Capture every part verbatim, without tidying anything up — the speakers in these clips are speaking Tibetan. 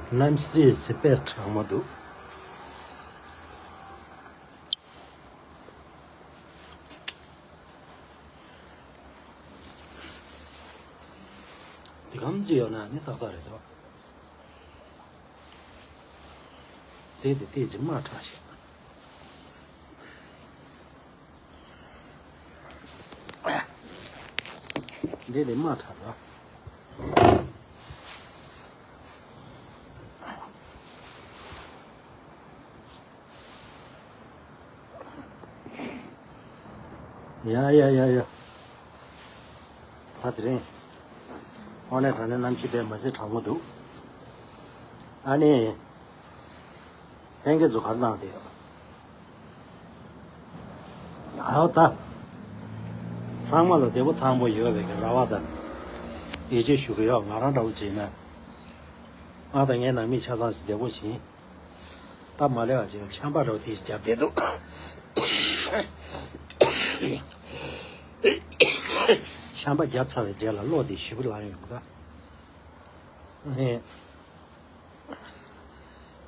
གནམ་གཤིས་ཟི་པའི་གྲང་མོ་འདུག་དེ་གམ་ཅི་ཡོད་ན་ནི་ཏག་ཏག་རེད་དོ། དེ་དེ་དེ་ཅི་མ་ཁྲག་ཤག་འདི་ལས་མ་ཁྲག་ཟ། ཡ་ཡ་ཡ་ཡ། ད་དེ་རིང་། དངོས་གནས་དྲང་གནས་གནམ་གཤིས་དཔེ་མ་སྲིད་གྲང་མོ་འདུག་ཨ་ནི། ལྷན་རྒྱས་ཚོ་ག་རེ་གནང་བསྡད་ཡོད། ཨའོ་ད། ཚང་མ་ལ་བདེ་པོ་ཐང་པོ་ཡོད་པའི་གི་རེ་བ་དང་། ཡིད་ཆེས་ཞུ་གི་ཡོད། ང་རང་འདྲ་བོ་བྱས་ན། ང་དང་ངའི་ནང་མི་ཆ་ཚང་ཞིག་བདེ་པོ་བྱིན། ད་མ་ལས་པ་ཅིག་ཆམ་པ་འདྲ་བོ་དེ་ཞིག་བརྒྱབ་བསྡད་འདུག་ཆམ་པ་བརྒྱབ་ཚར་བའི་རྗེས་ལ་གློ་དེ་ཞེ་པོ་ལངས་ཡོང་གི་ད། ཨེ།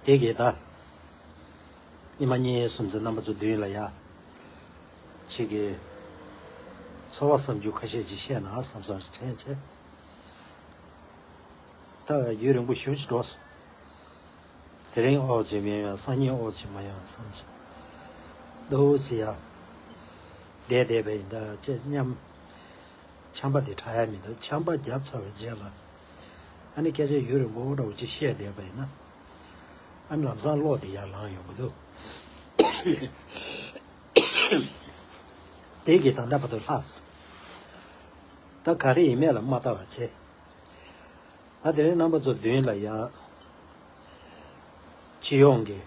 དེ་གས་ད། ཉི་མ་གཉིས་གསུམ་ཙམ་རྣམ་པ་ཚོ་མདུན་ལ་ཡ། ཁྱེད་ཀྱིས། ཚོར་བ་བསམ་རྒྱུ་ཁ་ཤས་ཅིག་བཤད་ན་བསམ་བསམ་དྲན་བྱས། ད་ཡུན་རིང་པོ་ཞེ་པོ་ཅིག་འགྲོ་སོང་། དེ་རིང་ཨོ་ཅིག་མི་ཡོང་སང་ཉིན་ཨོ་ཅིག་མ་ཡོང་བསམ་བྱས། ལྟོས་ཅིག་ཡ། བསྡད་བསྡད་པ་ཡིན་ད་ཅེས་སྙམ། ཆམ་པ་དེ་དྲག་ཡ་མི་འདུག་ཆམ་པ་བརྒྱབ་ཚར་བའི་རྗེས་ལ། ཨ་ནི་སྐད་ཆ་ཡུན་རིང་པོ་འདྲ་བོ་ཅིག་བཤད་བསྡད་པ་ཡིན་ན། ཨ་ནི་ལམ་སང་གློ་དེ་ཡར་ལངས་ཡོང་གི་འདུག་དེ་གིས་ད་ལྟ་བར་དུ་ལྷག་སོང་། ད་ག་རེ་ཡིན་མེད་ལ་མ་ལྟ་བ་བྱས། ད་དེ་རིང་རྣམ་པ་ཚོ་མདུན་ལ་ཡ། སྤྱི་ཡོངས་ཀྱི།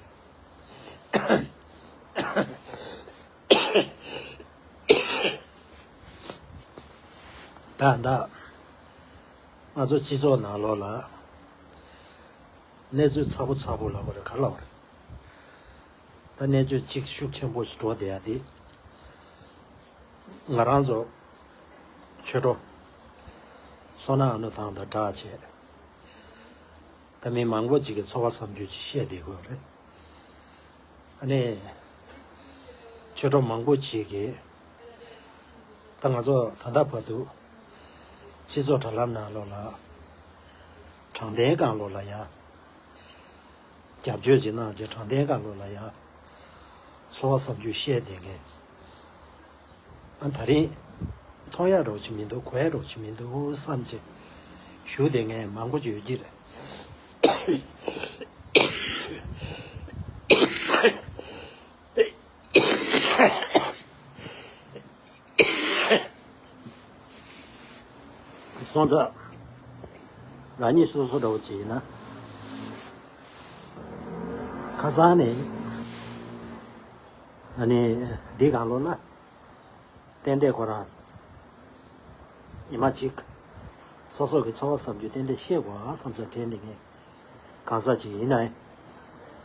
ད་ལྟ། ང་ཚོ་སྤྱི་ཚོགས་ནང་ལོགས་ལ། གནས་ཚུལ་ཚ་པོ་ཚ་པོ་ལབ་པ་རེད་ག་རེ་ལབ་པ་རེད། ད་གནས་ཚུལ་གཅིག་ཤུགས་ཆེན་པོ་ཞིག་འགྲོ་བསྡད་ཡ་དེ། ང་རང་ཚོ། ཆོས་གྲོགས། བསོད་ནམས་ཨ་ནུ་ཐང་དང་སྦྲགས་བྱས། ད་མི་མང་པོ་ཅིག་གིས་ཚོར་བ་བསམ་རྒྱུ་ཅིག་བཤད་བསྡད་ཀྱི་ཡོད་རེད། ཨ་ནི། ཆོས་གྲོགས་མང་པོ་ཅིག་གིས། ད་ང་ཚོ་ད་ལྟ་བར་དུ། སྤྱི་ཚོགས་དྲ་ལམ་ནང་ལོགས་ལ། དྲང་བདེན་སྒང་ལོགས་ལ་ཡ། རྒྱབ་སྐྱོར་ཅིག་གནང་བྱས་དྲང་བདེན་སྒང་ལོགས་ལ་ཡ། ཚོར་བ་བསམ་རྒྱུ་བཤད་བསྡད་མཁན། ཨ་ད་རིང་། མཐོང་ཡག་རོགས་ཅིག་མི་འདུག་གོ་ཡག་རོགས་ཅིག་མི་འདུག་བསམ་བྱས། ཞུ་བསྡད་མཁན་མང་པོ་ཅིག་ཡོད་ཀྱི་རེད། སོང་ཙང་། རང་ཉིད་སོ་སོ་འདྲ་བོ་ཅིག་ཡིན་ན། ཁ་སང་ནས། ཨ་ནི། འདི་གང་ལོ་ལ། ཏན་ཏན་ཁོ་རང་། ཉི་མ་གཅིག་སོ་སོ་གི་ཚོར་བ་བསམ་རྒྱུ་ཏན་ཏན་བཤད་དགོས་ཨ་བསམ་བསམ་དྲན་འདི་ངས་གང་ཟག་ཅིག་ཡིན་ན།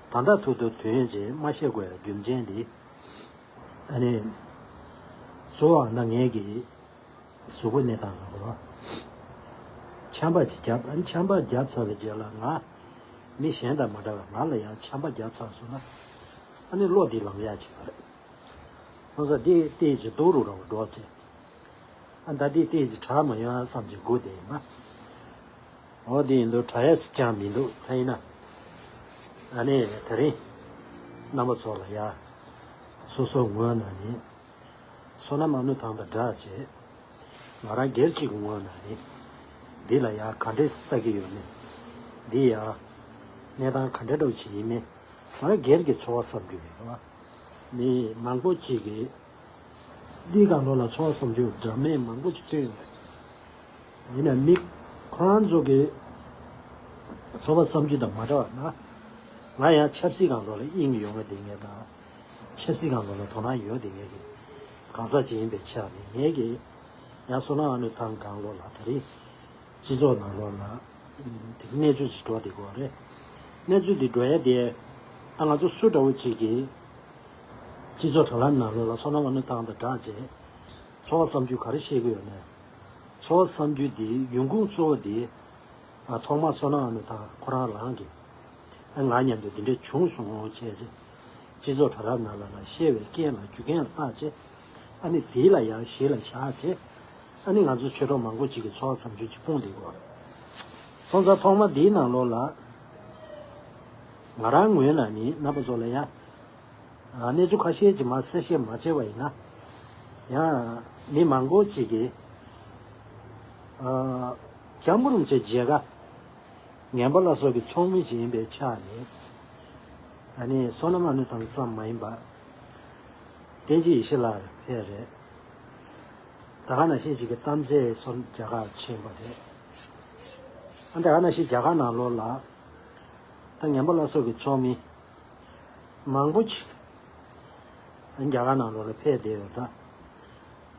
ད་ལྟ་ཐུག་ཐུག་དོན་ཅིག་མ་བཤད་དགོས་ཡ་རྒྱུ་མཚན་འདི། ཨ་ནི། གཙོ་བོ་ཨ་ན་ངས་ཀྱི་གཟུགས་པོ་གནས་སྟངས་ལ་གོ། ཆམ་པ་ཅིག་བརྒྱབ་ཨ་ནི་ཆམ་པ་བརྒྱབ་ཚར་བའི་རྗེས་ལ་ང་མི་གཞན་དང་མ་འདྲ་བར་ང་ལ་ཡང་ཆམ་པ་བརྒྱབ་ཚར་སོང་ན་ཨ་ནི་གློ་འདི་ལངས་ཡ་ཅིག་ཡོད་རེད། ཁོང་ཚོ་འདི་ལྟས་ཀྱི་སྡུག་རུ་རུ་འགྲོ་ཚེ། ཨ་ད་འདི་ལྟས་ཀྱི་དྲག་མ་ཡོང་ཨ་བསམ་གྱི་སྒུག་བསྡད་ཡིན་པ། འོ་འདི་ཡིན་དུས་དྲག་ཡ་ཞིག་ཅང་མི་འདུག་ད་ཡིན་ན། ཨ་ནི་དེ་རིང་རྣམ་པ་ཚོ་ལ་ཡ། སོ་སོ་ངོས་ནས་ནི། བསོད་ནམས་ཨ་ནུ་ཐང་དང་སྦྲགས་བྱས། ང་རང་སྒེར་གཅིག་གི་ངོས་ནས་ནི། འདི་ལ་ཡ་ག་འདྲས་ལྟ་གི་ཡོད་མེད། འདི་ཡ། གནས་སྟངས་ག་འདྲ་འདྲ་བོ་ཞིག་ཡིན་མིན། ང་རང་སྒེར་གྱི་ཚོར་བ་བསམ་རྒྱུ་རེད་བ། མི་མང་པོ་ཅིག་གིས། འདིའི་སྒང་ལོགས་ལ་ཚོར་བ་བསམ་རྒྱུ་འདྲ་མིན་མང་པོ་ཅིག་བཏོན་ཡོད་རེད། ཡིན་ན་མི་ཁོ་རང་ཚོ་གི་ཚོར་བ་བསམ་རྒྱུ་དང་མ་འདྲ་བ་ན། ང་ཡང་ཆབ་སྲིད་སྒང་ལོགས་ལ་དབྱིངས་ཡོད་མཁན་དེ་ངས་དང་། ཆབ་སྲིད་སྒང་ལོགས་ལ་དོ་སྣང་ཡོད་དེ་ངས་ཀྱི་གང་ཟག་ཅིག་ཡིན་པའི་ཆ་ནས་ངས་ཀྱི་ཡང་བསོད་ནམས་ཨ་ནུ་ཐང་སྒང་ལོགས་ལ་ད་རེས། སྤྱི་ཚོགས་ནང་ལོགས་ལ་དེ་གནས་ཚུལ་ཅིག་འགྲོ་བསྡད་ཀྱི་ཡོད་རེད། གནས་ཚུལ་དེ་འགྲོ་ཡ་དེ་ད་ང་ཚོ་སུ་འདྲ་བོ་ཅིག་གིས་སྤྱི་ཚོགས་དྲ་ལམ་ནང་ལོགས་ལ་བསོད་ནམས་ཨ་ནུ་ཐང་དང་སྦྲགས་བྱས་ཚོར་བ་བསམ་རྒྱུ་ག་རེ་བཤད་ཀྱི་ཡོད་ན། ཚོར་བ་བསམ་རྒྱུ་དེ་ཡོང་ཁུངས་གཙོ་བོ་དེ་ཐོག་མར་བསོད་ནམས་ཨ་ནུ་ཐང་ཁོ་རང་རང་གི་ ང་མཉམ་དུ་འདི་འདྲ་བྱུང་སོང་བྱས་ཚེ། སྤྱི་ཚོགས་དྲ་རབ་ནང་ལ་ལ་བཤད་པའི་རྐྱེན་ལ་རྒྱུ་རྐྱེན་ལ་བརྟག་བྱས། ཨ་ནི་དེ་ལ་ཡང་གཞི་ལ་བཞག་བྱས། ཨ་ནི་ང་ཚོ་ཆོས་གྲོགས་མང་པོ་ཅིག་གིས་ཚོགས་མཚམས་སྦྱོར་ཅིག་སྤུངས་བསྡད་ཡོད། སོང་ཙང་ཐོག་མ་འདིའི་ནང་ལོགས་ལ། ང་རང་ངོས་ནས་ནི་རྣམ་པ་ཚོ་ལ་ཡང་། གནས་ཚུལ་ཁ་ཤས་ཅིག་མར་གསལ་བཤད་མ་བྱས་པ་ཡིན་ན། ཡང་མི་མང་པོ་ཅིག་གིས། སྐྱབས་མགོན་རིན་པོ་ཆེ་མཇལ་ཁ་ངན་པ་ལ་སོགས་ཀྱི་ཚོགས་མི་ཞིག་ཡིན་པའི་ཆ་ནས། ཨ་ནི་བསོད་ནམས་ཨ་ནུ་ཐང་ཙམ་མ་ཡིན་པ། བསྟན་འཛིན་ཡེ་ཤེས་ལགས་ཕེབས་རེད། ད་ག་ནང་བཞིན་ཞིག་གི་གཏམ་ཚེ་སོན་རྒྱ་གར་ཕྱིན་པ་རེད། ཨ་ད་ག་ནང་བཞིན་རྒྱ་གར་ནང་ལོགས་ལ། ད་ངན་པ་ལ་སོགས་ཀྱི་ཚོགས་མི་མང་པོ་ཅིག་རྒྱ་གར་ནང་ལོགས་ལ་ཕེབས་བསྡད་ཡོད་ད།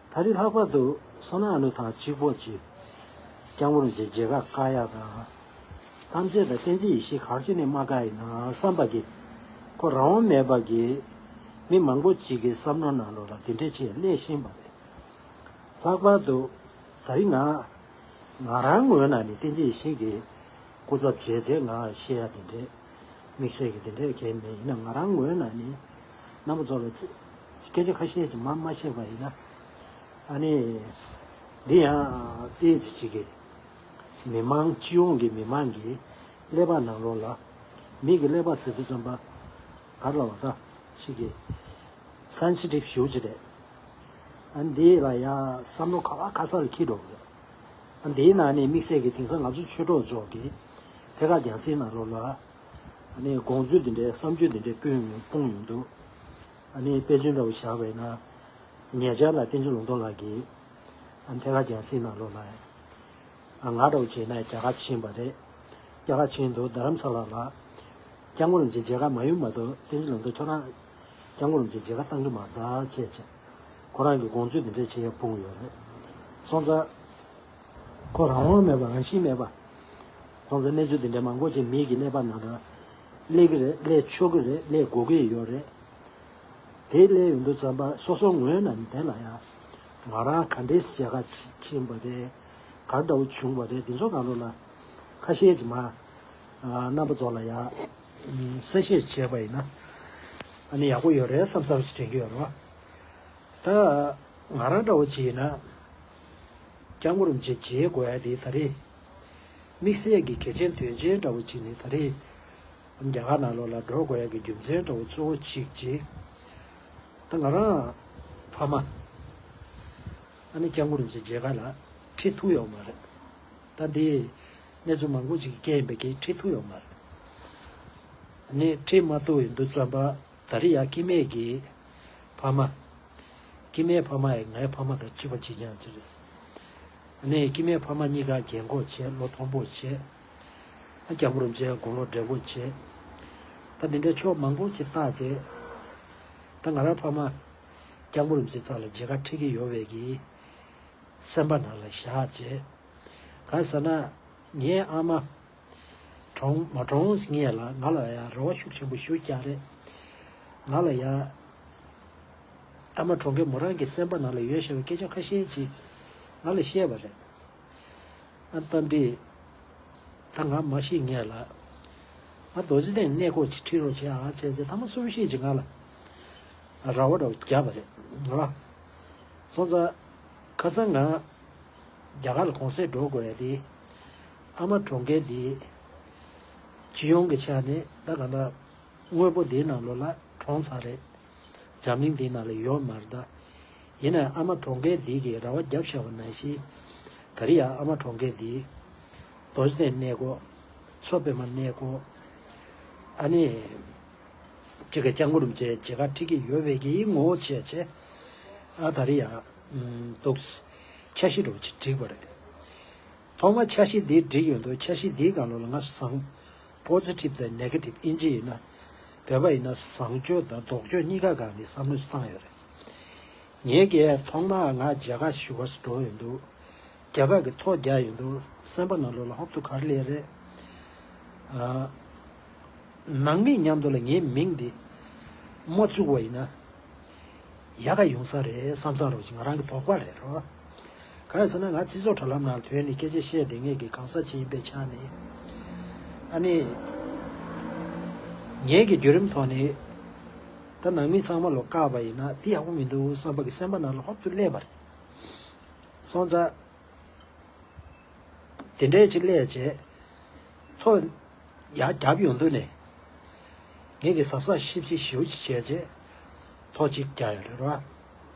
ད་རེས་ལྷག་པར་དུ་བསོད་ནམས་ཨ་ནུ་ཐང་གཅིག་པོ་ཅིག་སྐྱབས་མགོན་རིན་པོ་ཆེ་མཇལ་ཁ་བཀག་ཡ་དང་། གཏམ་ཚེ་དང་བསྟན་འཛིན་ཡེ་ཤེས་ག་རེ་བྱས་ནས་མ་བཀག་ཡིན་ན་བསམ་པ་གི། ཁོ་རང་དབང་མེད་པ་གི། མི་མང་པོ་ཅིག་གི་བསམ་བློ་ནང་ལོགས་ལ་དེ་འདྲས་ཅིག་སླེབས་བཞིན་པ་རེད། ལྷག་པར་དུ་ད་རིང་ང་ང་རང་ངོས་ནས་ནི་བསྟན་འཛིན་ཡེ་ཤེས་ཀྱི་སྐུ་ཚབ་བྱས་བྱས་ང་བཤད་ཡ་དེ་འདྲས་དམིགས་བསལ་གྱི་དེ་འདྲས་གང་མེད། ཡིན་ན་ང་རང་ངོས་ནས་ནི་རྣམ་པ་ཚོ་ལ་སྐད་ཆ་ཁ་ཤས་ཅིག་མ་མ་བཤད་པ་ཡིན་ན། ཨ་ནི་འདི་ཡང་ཏོག་ཙམ་ཅིག་གི་མི་མང་སྤྱི་ཡོངས་ཀྱི་མི་མང་གི་ཀླད་པ་ནང་ལོགས་ལ་མི་གི་ཀླད་པ་ཟེར་དུས་ཙམ་པ་ག་རེ་ལབ་པ་ད་ཅིག་གི་སེན་སི་ཊིབ་ཞེ་པོ་ཅིག་རེད། ཨ་འདི་ལ་ཡ་བསམ་བློ་ག་བ་ག་ས་ལ་འཁྱེར་འགྲོ་གི་རེད། ཨ་འདིའི་ནང་ནས་དམིགས་བསལ་གྱི་དེང་སང་ང་ཚོ་ཆོས་གྲོགས་ཚོ་གི་ཐད་ཀར་རྒྱང་སྲིང་ནང་ལོགས་ལ་ཨ་ནི་དགོངས་ཚུལ་འདི་འདྲའི་བསམ་ཚུལ་འདི་འདྲའི་སྤུངས་ཡོང་སྤུངས་ཡོང་འདུག་ཨ་ནི་དཔེ་མཚོན་འདྲ་བོ་བཞག་པ་ཡིན་ན། ཉེ་ཆར་ལ་བསྟན་འཛིན་ལུང་རྟོགས་ལགས་ཀྱིས་ཨ་ནི་ཐད་ཀར་རྒྱང་སྲིང་ནང་ལོགས་ལ། ང་འདྲ་བོ་བྱས་ན་རྒྱ་གར་ཕྱིན་པ་རེད། རྒྱ་གར་ཕྱིན་འདུག་རྡ་རམ་ས་ལ་ལ། སྐྱབས་མགོན་རིན་པོ་ཆེ་མཇལ་ཁ་མ་ཡོང་མ་གཏོགས་བསྟན་འཛིན་ལུང་རྟོགས་ཁྱོད་རང་སྐྱབས་མགོན་རིན་པོ་ཆེ་མཇལ་ཁ་བཏང་གི་མ་རེད་ད་བྱས་བྱས། ཁོ་རང་གི་དགོངས་ཚུལ་འདི་འདྲས་བྱས་ཡ་སྤུངས་ཡོད་རེད། སོང་ཙང་། ཁོ་རང་དབང་མེད་པ་རང་བཞིན་མེད་པ། སོང་ཙང་གནས་ཚུལ་འདི་འདྲས་མང་པོ་ཅིག་མི་གི་ཀླད་པ་ནང་ལ་སླེབས་ཀྱི་རེད། སླེབས་ཆོག་གི་རེད། སླེབས་དགོས་ཀྱི་ཡོད་རེད། དེ་སླེབས་ཡོང་དུས་ཙམ་པ་སོ་སོ་ངོས་ནས་དེ་ལ་ཡ། ང་རང་ག་འདྲས་མཇལ་ཁ་ཕྱིན་པ་རེད། ག་འདྲ་བོ་བྱུང་བ་རེད། དེ་ཚོ་གང་རུང་ལ་ཁ་ཤས་ཅིག་མ། རྣམ་པ་ཚོ་ལ་ཡ། གསལ་བཤད་བྱས་པ་ཡིན་ན། ཨ་ནི་ཡག་པོ་ཡོད་རེད་བསམ་བསམ་ཞིག་དྲན་གྱི་ཡོད་རེད་བ། ད་ང་རང་འདྲ་བོ་ཅིག་ཡིན་ན། སྐྱབས་མགོན་རིན་པོ་ཆེ་མཇལ་དགོས་ཡ་དེ་ད་རེས། དམིགས་བསལ་གྱི་གལ་ཆེན་དོན་ཆེན་འདྲ་བོ་ཅིག་ནི་ད་རེས། རྒྱ་གར་ནང་ལོགས་ལ་འགྲོ་དགོས་ཡ་གི་རྒྱུ་མཚན་འདྲ་བོ་གཙོ་བོ་གཅིག་ཅིག་ད་ང་རང་ཕ་མ་ཨ་ནི་སྐྱབས་མགོན་རིན་པོ་ཆེ་མཇལ་ཁ་ལ་ཁྲིད་ཐུབ་ཡོད་མ་རེད། ད་འདི་གནས་ཚུལ་མང་པོ་ཅིག་གི་རྐྱེན་ཡིན་པས་ཁྲིད་ཐུབ་ཡོད་མ་རེད། ཨ་ནི་ཁྲིད་མ་ཐུབ་ཡོང་དུས་ཙམ་པ་ད་རེས་ཡ་སྐྱེ་དམན་གྱི་ཕ་མ། སྐྱེ་དམན་ཕ་མ་ཡང་ངའི་ཕ་མ་དང་གཅིག་པ་གཅིག་རྐྱང་ཅིག་རེད། ཨ་ནི་སྐྱེ་དམན་ཕ་མ་གཉིས་ཀ་རྒན་གོག་བྱས། ལོ་མཐོན་པོ་བྱས། ཨ་སྐྱབས་མགོན་རིན་པོ་ཆེ་དགུང་ལོ་བགྲེས་པོ་བྱས། ད་འདི་འདྲའི་ཕྱོགས་མང་པོ་ཅིག་བརྟག་བྱས། ད་ང་རང་ཕ་མ་སྐྱབས་མགོན་རིན་པོ་ཆེ་རྩ་ལ་མཇལ་ཁ་ཁྲིད་ཀྱི་ཡོད་པའི་གི་སེམས་པ་ནང་ལ་བཞག་བྱས། གང་ཟེར་ན་ངའི་ཨ་མ་གྲོངས་མ་གྲོངས་སྔས་ལ་ང་ལ་ཡང་རེ་བ་ཤུགས་ཆེན་པོ་ཞུ་རྒྱག་རེད། ང་ལ་ཡང་ཨ་མ་གྲོངས་སྐབས་མོ་རང་གི་སེམས་པ་ནང་ལ་ཡོད་བཞག་པའི་སྐད་ཆ་ཁ་ཤས་ཅིག་ང་ལ་བཤད་པ་རེད། ཨ་རྟ་མགྲིན། ད་ང་མ་ཤི་སྔས་ལ། ང་རྡོ་རྗེ་གདན་གནས་སྐོར་ཅིག་ཁྲིད་རོགས་བྱེད་ཨ་བྱས་ཚེ་ཐ་མ་གསུམ་བཞི་ཅིག་ང་ལ་རེ་བ་འདྲ་བོ་བརྒྱབ་པ་རེད་ང་། སོང་ཙང་ཁ་སང་ང་རྒྱ་གར་ལ་གུང་སེང་འགྲོ་དགོས་ཡ་དེ། ཨ་མ་གྲོངས་མཁན་དེ་སྤྱི་ཡོངས་ཀྱི་ཆ་ནས་ད་གང་ལྟར་དངོས་པོ་དེའི་ནང་ལོགས་ལ་གྲོངས་ཚར་རེད། འཛམ་གླིང་འདིའི་ནང་ལ་ཡོད་མ་རེད་ད། ཡིན་ནའང་ཨ་མ་གྲོངས་མཁན་འདི་གིས་རེ་བ་བརྒྱབ་བཞག་པ་ནང་བཞིན། ད་རེས་ཡང་ཨ་མ་གྲོངས་མཁན་འདི། རྡོ་རྗེ་གདན་གནས་སྐོར། མཚོ་པདྨ་གནས་སྐོར། ཨ་ནི། ཅིག་གི་སྐྱབས་མགོན་རིན་པོ་ཆེ་མཇལ་ཁ་ཁྲིད་ཀྱི་ཡོད་པའི་གི་ངོ་བོ་བྱས་བྱས། ཨ་ད་རེས་ཡང་། འདུག་འཆར་གཞི་འདྲ་བོ་ཅིག་བསྒྲིགས་པ་རེད། ཐོག་མར་འཆར་གཞི་འདི་བསྒྲིགས་ཡོང་དུས་འཆར་གཞི་འདིའི་སྒང་ལོགས་ལ་ང་བཟང་། པོ་ཛི་ཊིབ་དང་ནེ་གེ་ཊིབ་ཨིན་ཇི་ཡིན་ན། བོད་པ་ཡིན་ན་བཟང་ཕྱོགས་དང་ལྡོག་ཕྱོགས་གཉིས་ཀ་སྒང་ནས་བསམ་བློ་བཏང་ཡོད་རེད། ངས་ཀྱིས་ཐོག་མར་ང་མཇལ་ཁ་ཞུ་བར་འགྲོ་ཡོང་དུས། རྒྱ་གར་གྱི་ཐོ་རྒྱག་ཡོང་དུས་སེམས་པ་ནང་ལོགས་ལ་ཧོབ་ཏེ་ག་རེ་སླེབས་རེད། ཨ། ནང་མི་མཉམ་དུ་ལ་ངའི་མིང་འདི་མ་བཙུགས་པ་ཡིན་ན་ཡག་ག་ཡོང་ས་རེད་བསམ་བསམ་རོགས་ཀྱི་ང་རང་གི་དོགས་པ་རེད་རོ། གང་ཡིན་ཟེར་ན་ང་སྤྱི་ཚོགས་དྲ་ལམ་ནང་ཐོན་ནས་སྐད་ཆ་བཤད་བསྡད་མཁན་གྱི་གང་ཟག་ཅིག་ཡིན་པའི་ཆ་ནས། ཨ་ནི། ངའི་གི་བརྒྱུད་རིམ་ཐོག་ནས་ད་ནང་མི་ཚང་མ་ལ་བཀག་པ་ཡིན་ན་དེ་ཡག་པོ་མི་འདུག་བསམ་པ་གི་སེམས་པ་ནང་ལ་ཧོབ་ཏུ་སླེབས་པ་རེད། སོང་ཙང་དེ་འདྲའི་ཅིག་སླེབས་བྱས་ཐོ་ཡར་བརྒྱབ་ཡོང་དུས་ནས་ངས་གི་གཟབ་གཟབ་ཞིབ་ཞིབ་ཞེ་པོ་ཅིག་བྱས་བྱས་ཐོ་གཅིག་རྒྱག་ཡོད་རེད་ར།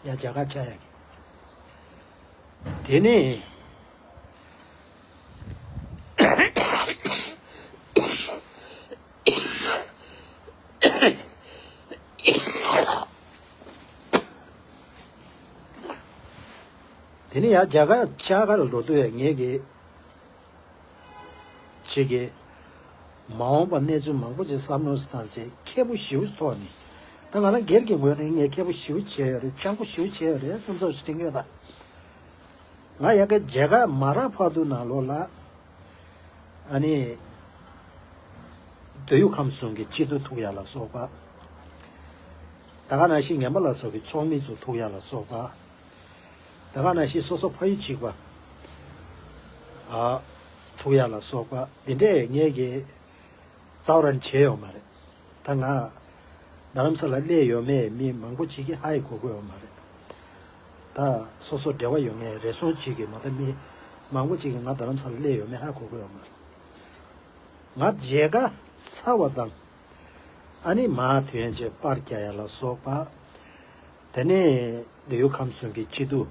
ཡ་རྒྱ་གར་ཆགས་ཡག་གི། དེ་ནས། དེ་ནས་ཡར་རྒྱ་གར་ཆགས་ག་ལ་འགྲོ་དུས་ངས་གི་ཅིག་གི་མ་འོངས་པ་གནས་ཚུལ་མང་པོ་ཅིག་བསམ་བློ་བཏང་བྱས་མཁས་པོ་ཞེ་པོ་ཐོག་ནས། ད་ང་རང་སྒེར་གྱི་ངོས་ནས་ངས་མཁས་པོ་ཞེ་པོ་བྱས་ཡོད་རེད། སྤྱང་པོ་ཞེ་པོ་བྱས་ཡོད་རེད་བསམ་ཚོར་ཞིག་བསྟན་གྱི་ཡོད་ད། ང་ཡ་གི་མཇལ་ཁ་མ་རག་བར་དུ་ནང་ལོགས་ལ་ཨ་ནི་འདོད་ཡོན་ཁམས་གསུམ་གྱི་སྐྱིད་སྡུག་ཐུག་ཡ་ལ་སོགས་པ། ད་ག་ནང་བཞིན་ངན་པ་ལ་སོགས་ཀྱི་ཚོགས་མི་ཚོ་ཐུག་ཡ་ལ་སོགས་པ། ད་ག་ནང་བཞིན་སོ་སོ་ཕ་ཡུལ་གཅིག་པ་ཨ་ཐུག་ཡ་ལ་སོགས་པ་འདི་འདྲས་ངས་ཀྱི་རྩ་བ་རང་བྱས་ཡོད་མ་རེད། ད་ང་རྡ་རམ་ས་ལ་སླེབས་ཡོད་མེད་མི་མང་པོ་ཅིག་གིས་ཧ་ཡི་གོ་གི་ཡོད་མ་རེད། ད་སོ་སོ་འབྲེལ་བ་ཡོད་མཁན་རེ་ཟུང་ཅིག་གིས་མ་གཏོགས་མི་མང་པོ་ཅིག་གིས་ང་རྡ་རམ་ས་ལ་སླེབས་ཡོད་མེད་ཧ་གོ་གི་ཡོད་མ་རེད། ང་མཇལ་ཁ་ཚར་བ་དང་ཨ་ནི་མར་ཐོན་བྱས་པར་རྒྱག་ཡ་ལ་སོགས་པ། དེ་ནས་འདོད་ཡོན་ཁམས་གསུམ་གྱི་སྐྱིད་སྡུག་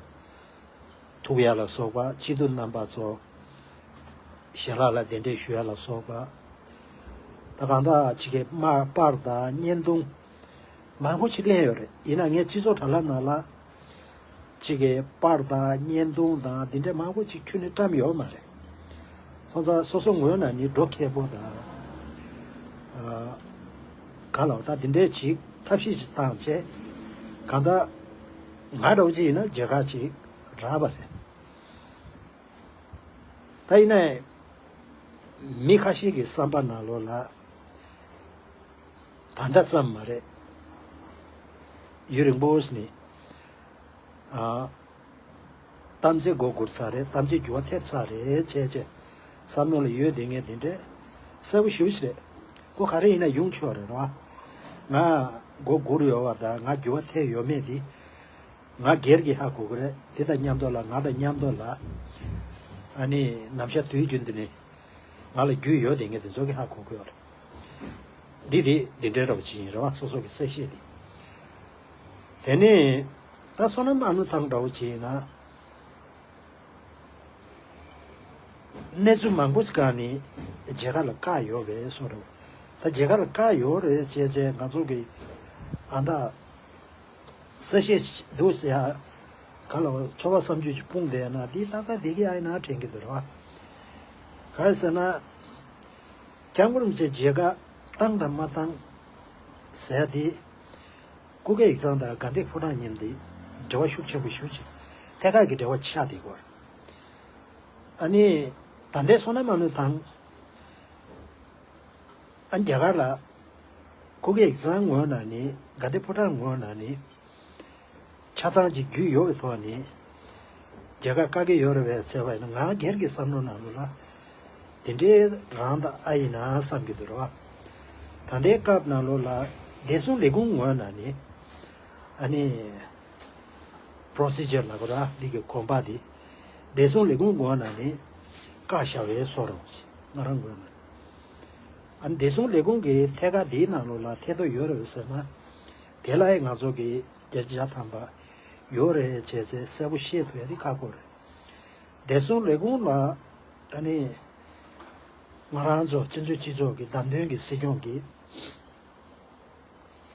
ཐུག་ཡ་ལ་སོགས་པ། སྐྱིད་སྡུག་རྣམ་པ་ཚོ་ཞལ་ལག་ལ་གདན་འདྲེན་ཞུ་ཡ་ལ་སོགས་པ། ད་གང་ལྟར་ཅིག་གི་དམར་པར་དང་བརྙན་ཐུང་མང་པོ་ཅིག་ལེན་ཡོད་རེད། ཡིན་ན་ངས་སྤྱི་ཚོགས་དྲ་ལམ་ནང་ལ་ཅིག་གི་པར་དང་བརྙན་ཐུང་དང་འདི་འདྲ་མང་པོ་ཅིག་ཁྱོན་ནས་བཀྲམ་ཡོད་མ་རེད། སོང་ཙང་སོ་སོ་ངོས་ནས་ནི་འགྲོ་མཁས་པོ་དང་། ཨ། ག་ལ་བ་ད་འདི་འདྲའི་ཅིག་ཐབས་ཤེས་ཅིག་བཏང་བྱས། གང་ལྟར་ང་འདྲ་བོ་ཅིག་ཡིན་ན་མཇལ་ཁ་ཅིག་རག་པ་རེད། ད་ཡིན་ནའི་མི་ཁ་ཤས་ཀྱི་བསམ་པ་ནང་ལོགས་ལ་ད་ལྟ་ཙམ་མ་རེད། ཡུན་རིང་པོ་ནས་ཨ། གཏམ་ཚེ་མགོ་སྒུར་ཚར་རེད། གཏམ་ཚེ་འགྱུར་བ་ཐེབས་ཚར་རེད་བྱས་བྱས་བསམ་བློ་ལ་ཡོད་བསྡད་མཁན་དེ་འདྲས་གསལ་པོ་ཞེ་པོ་ཞིག་རེད། ཁོ་ག་རེ་ཡིན་ན་ཡོང་ཆོག་རེད་རོ། ང་མགོ་སྒུར་ཡོད་པ་དང་ང་འགྱུར་བ་ཐེབས་ཡོད་མེད་དེ་ང་སྒེར་གྱི་ཧ་གོ་གི་རེད། དེ་དང་མཉམ་དུ་ལ་ང་དང་མཉམ་དུ་ལ་ཨ་ནི་ནམ་ཞག་དུས་རྒྱུན་དུ་ནི་ང་ལ་རྒྱུས་ཡོད་བསྡད་མཁན་དེ་ཚོ་གི་ཧ་གོ་གི་ཡོད་རེད། འདི་དེ་འདི་འདྲའི་འདྲ་བ་ཅིག་ཡིན་རེད་བ། སོ་སོ་གི་གསལ་བཤད་དེ། དེ་ནས་ད་བསོད་ནམས་ཨ་ནུ་ཐང་འདྲ་བོ་ཅིག་ཡིན་ན། གནས་ཚུལ་མང་པོ་ཅིག་སྒང་ནས་མཇལ་ཁ་ལ་བཀག་ཡོད་པའི་བཟོ་འདྲ་བོ། ད་མཇལ་ཁ་ལ་བཀག་ཡོད་རེད་བྱས་བྱས་ང་ཚོ་གི་ཨ་ད་གསལ་བཤད་འདུག་ཟེར་ཡ། ག་ལ་བ་ཚོར་བ་བསམ་ཚུལ་ཅིག་སྤུངས་བསྡད་ན་དེ་ཏག་ཏག་བསྡད་ཀྱི་ཨ་ཡིན་ན་དྲན་གྱི་འདུག་རེད་བ། ག་རེ་ཟེར་ན། སྐྱབས་མགོན་རིན་པོ་ཆེ་མཇལ་ཁ་བཏང་དང་མ་བཏང་ཟེར་ཡ་དེ། སྐུ་སྒེར་ཡིག་ཚང་དང་དགའ་ལྡན་ཕོ་བྲང་མཉམ་དེ་འབྲེལ་བ་ཤུགས་ཆེན་པོ་ཞེ་པོ་ཅིག་ཐད་ཀར་གྱི་འབྲེལ་བ་ཆགས་བསྡད་ཡོད་རེད། ཨ་ནི་ད་ལྟའི་བསོད་ནམས་ཨ་ནུ་ཐང་ཨ་རྒྱ་གར་ལ་སྐུ་སྒེར་ཡིག་ཚང་ངོས་ནས་ནི་དགའ་ལྡན་ཕོ་བྲང་ངོས་ནས་ནི་ཆ་ཚང་གི་རྒྱུས་ཡོད་པའི་ཐོག་ནས་མཇལ་ཁ་བཀག་གི་ཡོད་རེད་པས་ཟེར་བ་ཡིན་ན། ང་སྒེར་གྱི་བསམ་བློ་ནང་ལོགས་ལ་དེ་འདྲའི་རང་དང་ཨ་ཡིན་ན་བསམ་གྱི་འདུག་རོ། ད་ལྟའི་སྐབས་ནང་ལོགས་ལ་བདེ་སྲུང་ལས་ཁུངས་ངོས་ནས་ནི་ཨ་ནི་པྲོ་སི་ཇར་ལབ་དགོས་ར། འདི་གི་གོམ་པ་འདི་བདེ་སྲུང་ལས་ཁུངས་ངོས་ནས་ནི་བཀག་བཞག་པའི་བཟོ་འདྲ་བོ་ཅིག་ང་རང་ངོས་ནས། ཨ་ནི་བདེ་སྲུང་ལས་ཁུངས་ཀྱི་ཐད་ཀར་འདིའི་ནང་ལོགས་ལ་ཐེ་གཏོགས་ཡོད་རེད་ཟེར་ན། དེ་ལ་ཡང་ང་ཚོ་གི་བརྒྱ་ཆ་བརྒྱ་ཐམ་པ་ཡོད་རེད་བྱས་ཚེ་གསལ་པོ་ཤེས་ཐུབ་ཡ་དེ་ཁག་པོ་རེད། བདེ་སྲུང་ལས་ཁུངས་ལ་ཨ་ནི་ང་རང་ཚོ་བཙན་བྱོལ་སྤྱི་ཚོགས་ཀྱི་བདམས་ཐོན་གྱི་སྲིད་སྐྱོང་གིས་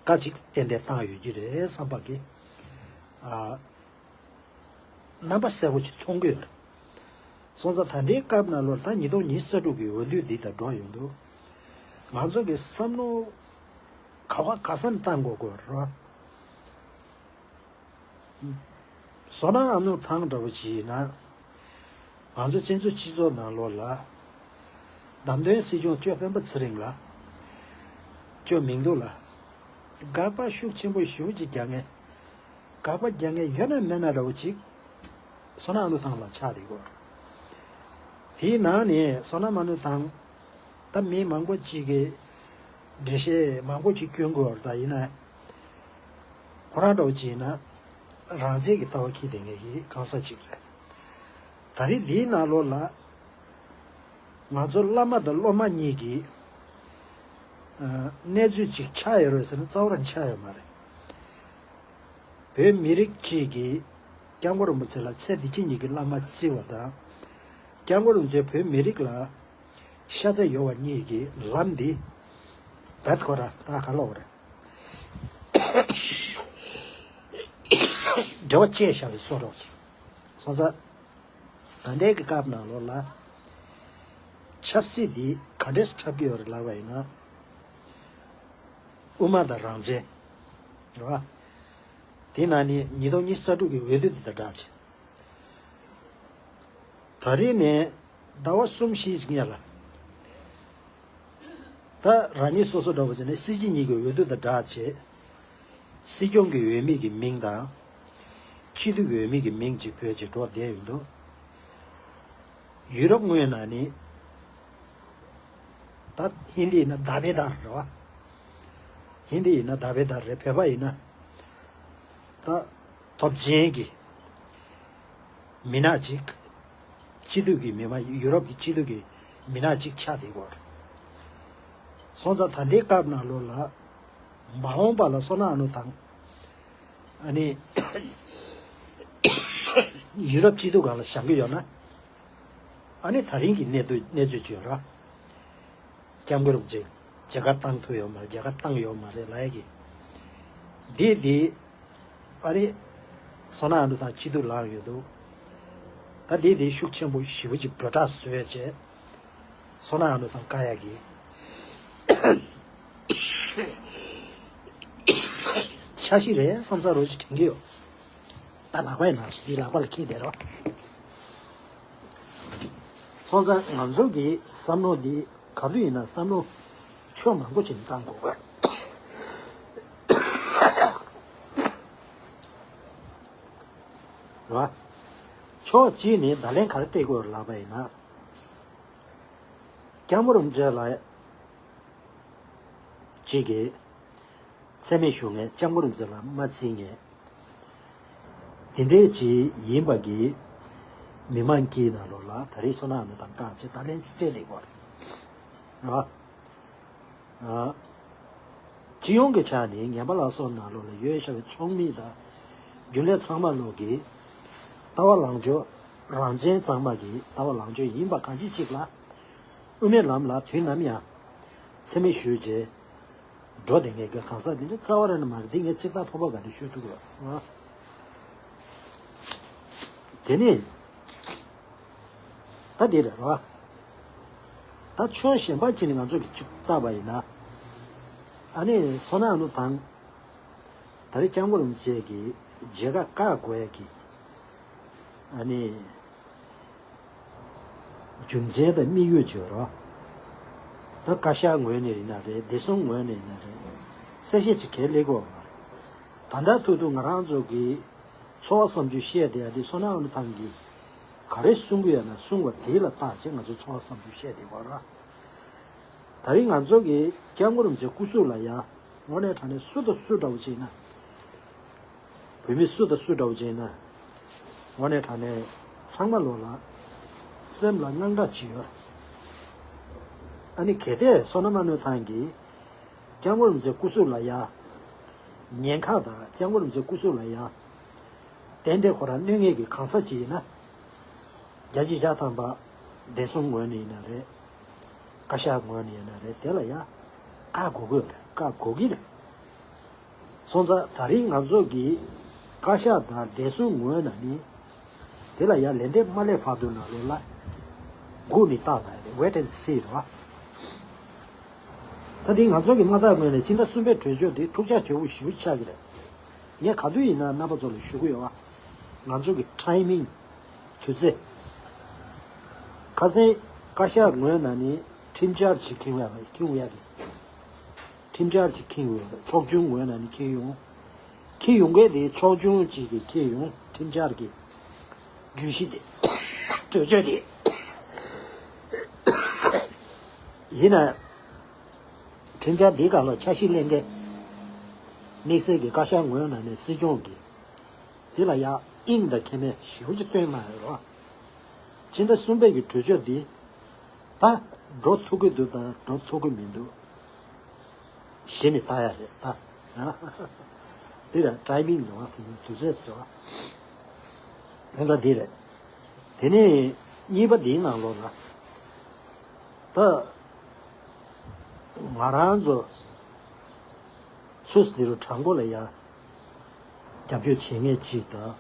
བཀའ་གཅིག་ཏན་ཏན་བཏང་ཡོད་ཀྱི་རེད་བསམ་པ་གི་ཨ། རྣམ་པ་གསལ་པོ་ཅིག་མཐོང་གི་ཡོད་རེད། སོང་ཙང་ད་ལྟའི་སྐབས་ནང་ལོགས་ད་ཉིས་སྟོང་ཉི་ཤུ་རྩ་དྲུག་གི་འོས་བསྡུ་འདི་ད་འགྲོ་ཡོང་དུས། ང་ཚོ་གི་བསམ་བློ་ག་བ་ག་ས་ནས་བཏང་དགོས་དགོས་རེད། བསོད་ནམས་ཨ་ནུ་ཐང་འདྲ་བོ་ཅིག་ཡིན་ན། ང་ཚོ་བཙན་བྱོལ་སྤྱི་ཚོགས་ནང་ལོགས་ལ། བདམས་ཐོན་སྲིད་སྐྱོང་ཅོ་སྤེན་པ་ཚེ་རིང་ལ། ཅོ་མིང་སྡུག་ལ། དགག་པ་ཤུགས་ཆེན་པོ་ཞེ་པོ་ཅིག་རྒྱག་མཁན། དགག་པ་རྒྱག་མཁན་ཡོད་ན་མེད་ན་འདྲ་བོ་ཅིག་བསོད་ནམས་ཨ་ནུ་ཐང་ལ་ཆགས་བསྡད་ཡོད། དེའི་ནང་ནས་བསོད་ནམས་ཨ་ནུ་ཐང་ད་མི་མང་པོ་ཅིག་གིས་ འགྲེལ་བཤད་མང་པོ་ཅིག་སྐྱོན་དགོས་པ་རེད། ད་ཡིན་ན་ཁོ་རང་འདྲ་བོ་ཅིག་ཡིན་ན་རང་བཙན་གྱི་ལྟ་བ་འཁྱེར་བསྡད་མཁན་གྱི་གང་ཟག་ཅིག་རེད། ད་རེས་འདིའི་ནང་ལོགས་ལ་ང་ཚོ་བླ་མ་དང་སློབ་མ་གཉིས་ཀྱི་ཨ་གནས་ཚུལ་ཅིག་ཆགས་ཡོད་རེད་ཟེར་ན་རྩ་བ་རང་ཆགས་ཡོད་མ་རེད། བོད་མི་རིགས་གཅིག་གིས་སྐྱབས་མགོན་རིན་པོ་ཆེ་ལ་ཚེ་འདི་ཕྱི་གཉིས་ཀྱི་བླ་མ་བརྩི་བ་དང་། སྐྱབས་མགོན་རིན་པོ་ཆེ་བོད་མི་རིགས་ལ་ཤ་ཚ་ཡོད་པ་གཉིས་ཀྱི་ལམ་འདི་རྦད་ཁོ་ར་ད་ག་ལོག་རེད། འབྲེལ་བ་བཅད་བཞག་པའི་བཟོ་འདྲ་ཅིག་སོང་ཙང་། ད་ལྟའི་གི་སྐབས་ནང་ལོགས་ལ་ཆབ་སྲིད་འདི་ག་འདྲས་འཁྲབ་ཀྱི་ཡོད་རེད་ལབ་པ་ཡིན་ན། དབུ་མ་དང་རང་བཙན་རེད་བ། དེ་ནང་ནས་ཉིས་སྟོང་ཉི་ཤུ་རྩ་དྲུག་གི་འོས་བསྡུ་དེ་དང་སྦྲགས་བྱས། ད་རེས་ནས་ཟླ་བ་གསུམ་བཞི་ཞིག་སྔོན་ལ། ད་རང་ཉིད་སོ་སོ་འདྲ་པོ་བྱས་ནས་སྲིད་སྤྱི་གཉིས་ཀྱི་འོས་བསྡུ་དང་སྦྲགས་བྱས། སྲིད་སྐྱོང་གི་འོས་མི་གི་མིང་དང་། སྤྱི་འཐུས་ཀྱི་འོས་མི་གི་མིང་ཅིག་བོད་ཅིག་འགྲོ་བསྡད་ཡོད་འདུག་ཡུ་རོབ་ངོས་ནས་ནི། ད་ཧིན་དི་ཡིན་ན་ད་བེ་དར་རེད་བ། ཧིན་དི་ཡིན་ན་ད་བེ་དར་རེད། བོད་པ་ཡིན་ན་ད་སྟོབས་ཆེན་གྱི་མི་སྣ་ཅིག་སྤྱི་འཐུས་ཀྱི་མི་མ་ཡུ་རོབ་ཀྱི་སྤྱི་འཐུས་ཀྱི་མི་སྣ་ཅིག་ཆགས་བསྡད་ཡོད་རེད། སོང་ཙང་ད་ལྟའི་སྐབས་ནང་ལོགས་ལ་མ་འོངས་པ་ལ་སོ་ན་ཨ་ནུ་དང་། ཨ་ནི་ཡུ་རོབ་སྤྱི་འཐུས་སྒང་ལ་བཞེངས་ཀྱི་ཡོད་ན། ཨ་ནི་ད་རིང་གི་གནས་ཚུལ་གནས་ཚུལ་བརྗོད་ར། སྐྱབས་མགོན་རིན་པོ་ཆེ་མཇལ་ཁ་བཏང་ཐུབ་ཡོད་མ་རེད། མཇལ་ཁ་བཏང་ཡོད་མ་རེད་ལབ་ཡ་གི། འདི་འདི་ཨ་ནི་སོ་ན་ཨ་ནུ་དང་སྤྱི་འཐུས་ལངས་ཡོད་འདུག་ད་འདི་འདི་ཤུགས་ཆེན་པོ་ཞེ་པོ་ཅིག་འབོད་སྒྲ་བཟོས་བྱས། སོ་ན་ཨ་ནུ་དང་བཀའ་ཡག་གི་འཆར་གཞི་རེད་བསམ་ས་རོ་ཅིག་དྲན་གྱི་ཡོད། ད་ལག་པ་ཡིན་ན་འདི་ལག་པ་ལ་འཁྱེར་བསྡད་རོགས། སོང་ཙང་ང་ཚོ་གི་བསམ་བློ་འདི་ག་དུས་ཡིན་ན་བསམ་བློ་ཕྱོགས་མང་པོ་ཅིག་ནས་བཏང་དགོས་པ་རེད་བ། ཕྱོགས་གཅིག་ནས་བརྡ་ལན་ག་རེ་སྤྲད་དགོས་རེད་ལབ་པ་ཡིན་ན། སྐྱབས་མགོན་རིན་པོ་ཆེ་ལ་གཅིག་གིས་མཚན་སྨད་ཞུ་མཁན། སྐྱབས་མགོན་རིན་པོ་ཆེ་ལ་མ་བརྩི་མཁན་དེ་འདྲས་ཅིག་ཡིན་པ་གི་མི་མང་གི་ནང་ལོགས་ལ་ད་རེས་སོ་ན་ཨ་ནུ་དང་བཀའ་བརྩི་བརྡ་ལན་ཅིག་སྤྲད་ལེགས་པ་རེད་བ། སྤྱི་ཡོངས་ཀྱི་ཆ་ནས་ངན་པ་ལ་སོགས་ནང་ལོགས་ལ་ཡོད་བཞག་པའི་ཚོགས་མི་དང་རྒྱུན་ལས་ཚང་མ་ལོག་གི་ལྟ་བ་ལངས་ཕྱོགས། རང་བཙན་གཙང་མ་གི་ལྟ་བ་ལངས་ཕྱོགས་ཡིན་པ་གང་ཅི་ཅིག་ལ། དབུ་མའི་ལམ་ལ་དུས་ནམ་ཡང་མཚན་སྨད་ཞུས་བྱས་འགྲོ་བསྡད་མཁན་གྱི་གང་ཟག་འདི་འདྲ་རྩ་བ་རང་ནས་མ་རེད། འདི་ངས་ཚིག་ཐག་ཐོག་པ་ག་འདྲ་ཤོད་ཐུབ་ཀྱི་ཡོད། དེ་ནས་ད་འདི་རེད་རོ། ད་ཕྱོགས་གཞན་པ་ཅིག་ནས་ང་ཚོ་གི་ཅིག་བལྟས་པ་ཡིན་ན། ཨ་ནི་སོ་ན་ཨ་ནུ་དང་། ད་རེས་སྐྱབས་མགོན་རིན་པོ་ཆེ་གི་མཇལ་ཁ་བཀག་དགོས་ཡ་གི། ཨ་ནི། རྒྱུ་མཚན་དང་དམིགས་ཡུལ་བརྗོད་རོགས། ད་བཀའ་ཤག་ངོས་ནས་ཡིན་ན་རེད། བདེ་སྲུང་ངོས་ནས་ཡིན་ན་རེད། གསལ་བཤད་ཅིག་གང་ཡང་སླེབས་ཀྱི་ཡོད་མ་རེད། ད་ལྟ་ཐུག་ཐུག་ང་རང་ཚོ་གི་ཚོར་བ་བསམ་ཚུལ་བཤད་བསྡད་ཡ་དེ་སོ་ན་ཨ་ནུ་ཐང་གིས་ག་རེ་གསུང་གི་ཡོད་ན་གསུང་བ་དེ་ལ་བརྟག་བྱས་ང་ཚོ་ཚོར་བ་བསམ་ཚུལ་བཤད་བསྡད་ཡོད་ར། ད་རིང་ང་ཚོ་གི་སྐྱབས་མགོན་རིན་པོ་ཆེ་སྐུ་གཟུགས་ལ་ཡ་དངོས་གནས་དྲང་གནས་སུ་དང་སུ་འདྲ་བོ་ཅིག་ཡིན་ན། བོད་མི་སུ་དང་སུ་འདྲ་བོ་ཅིག་ཡིན་ན། དངོས་གནས་དྲང་གནས་ཚང་མ་ལོག་ལ་སེམས་ལ་དངངས་སྐྲག་ཅིག་ཡོད། ཨ་ནི་གལ་ཏེ་སོ་ན་ཨ་ནུ་ཐང་གིས་སྐྱབས་མགོན་རིན་པོ་ཆེ་སྐུ་གཟུགས་ལ་ཡ་ཉེན་ཁ་དང་སྐྱབས་མགོན་རིན་པོ་ཆེ་སྐུ་གཟུགས་ལ་ཡ་ཏན་ཏན་ཁོ་རང་གནོད་མཁན་གྱི་གང་ཟག་ཅིག་ཡིན་ན། བརྒྱ་ཆ་བརྒྱ་ཐམ་པ་བདེ་སྲུང་ངོས་ནས་ཡིན་ན་རེད། བཀའ་ཤག་ངོས་ནས་ཡིན་ན་རེད། དེ་ལ་ཡ་བཀག་དགོས་ཀྱི་རེད། བཀག་དགོས་ཀྱི་རེད། སོང་ཙང་ད་རིང་ང་ཚོ་གི་བཀའ་ཤག་དང་བདེ་སྲུང་ངོས་ནས་ནི་དེ་ལ་ཡ་ལན་འདེབས་མ་སླེབས་བར་དུ་ནང་ལོགས་ལ་སྒུག་ནས་བལྟས་ན་རེད། Wait and see རེད་བ། ད་དེ་ང་ཚོ་གི་མངའ་བདག་ངོས་ནས་སྤྱི་ཟླ་གསུམ་པའི་གྲོས་ཆོད་དེ་འཁྲུག་ཆ་དོད་པོ་ཞེ་པོ་ཆགས་ཀྱི་རེད། ངས་ག་དུས་ཡིན་ན་རྣམ་པ་ཚོ་ལ་ཞུ་གི་ཡོད་བ། ང་ཚོ་གི་ཊའི་མིང་། དུས་ཚོད། ཁ་སང་བཀའ་ཤག་ངོས་ནས་ནི་ཁྲིམས་འཆར་ཅིག་འཁྱེར་ཡོང་ཡ་འཁྱེར་ཡོང་ཡ་གི། ཁྲིམས་འཆར་ཅིག་འཁྱེར་ཡོང་ཡ། ཚོགས་ཆུང་ངོས་ནས་ནི་འཁྱེར་ཡོང་། འཁྱེར་ཡོང་མཁན་དེ་ཚོགས་ཆུང་ཅིག་གིས་འཁྱེར་ཡོང་། ཁྲིམས་འཆར་གྱི་བརྗོད་གཞི་དེ། གྲོས་ཆོད་དེ། ཡིན་ན། དེ་འདྲ་འདི་ག་ལ་འཆར་གཞི་ལེན་མཁན། དམིགས་བསལ་གྱི་བཀའ་ཤག་ངོས་ནས་ནས་སྲིད་སྐྱོང་གིས་དེ་ལ་ཡ་དབྱིངས་དང་ཁེ་མེད་ཞེ་པོ་ཅིག་བཏོན་གནང་ཡོད་རེད་བ། ཕྱི་ཟླ་གསུམ་པའི་གི་གྲོས་ཆོད་འདི་ད་འགྲོ་ཐུབ་ཀྱི་འདུག་དང་འགྲོ་ཐུབ་ཀྱི་མི་འདུག་གཞི་ནས་ལྟ་ཡ་རེད་ད། དེ་ལ་ཊའི་མིང་འདུག་བ། དེ་ཡིན་དུས་ཚོད་ཟེར་བ། ད་ལྟ་འདི་རེད། དེ་ནས་གཉིས་པ་འདིའི་ནང་ལོགས་ལ། ད་ང་རང་ཚོ་ཚོས་འདི་རུ་དྲང་པོ་ལ་ཡ་རྒྱབ་སྐྱོར་བྱེད་མཁན་གཅིག་དང་།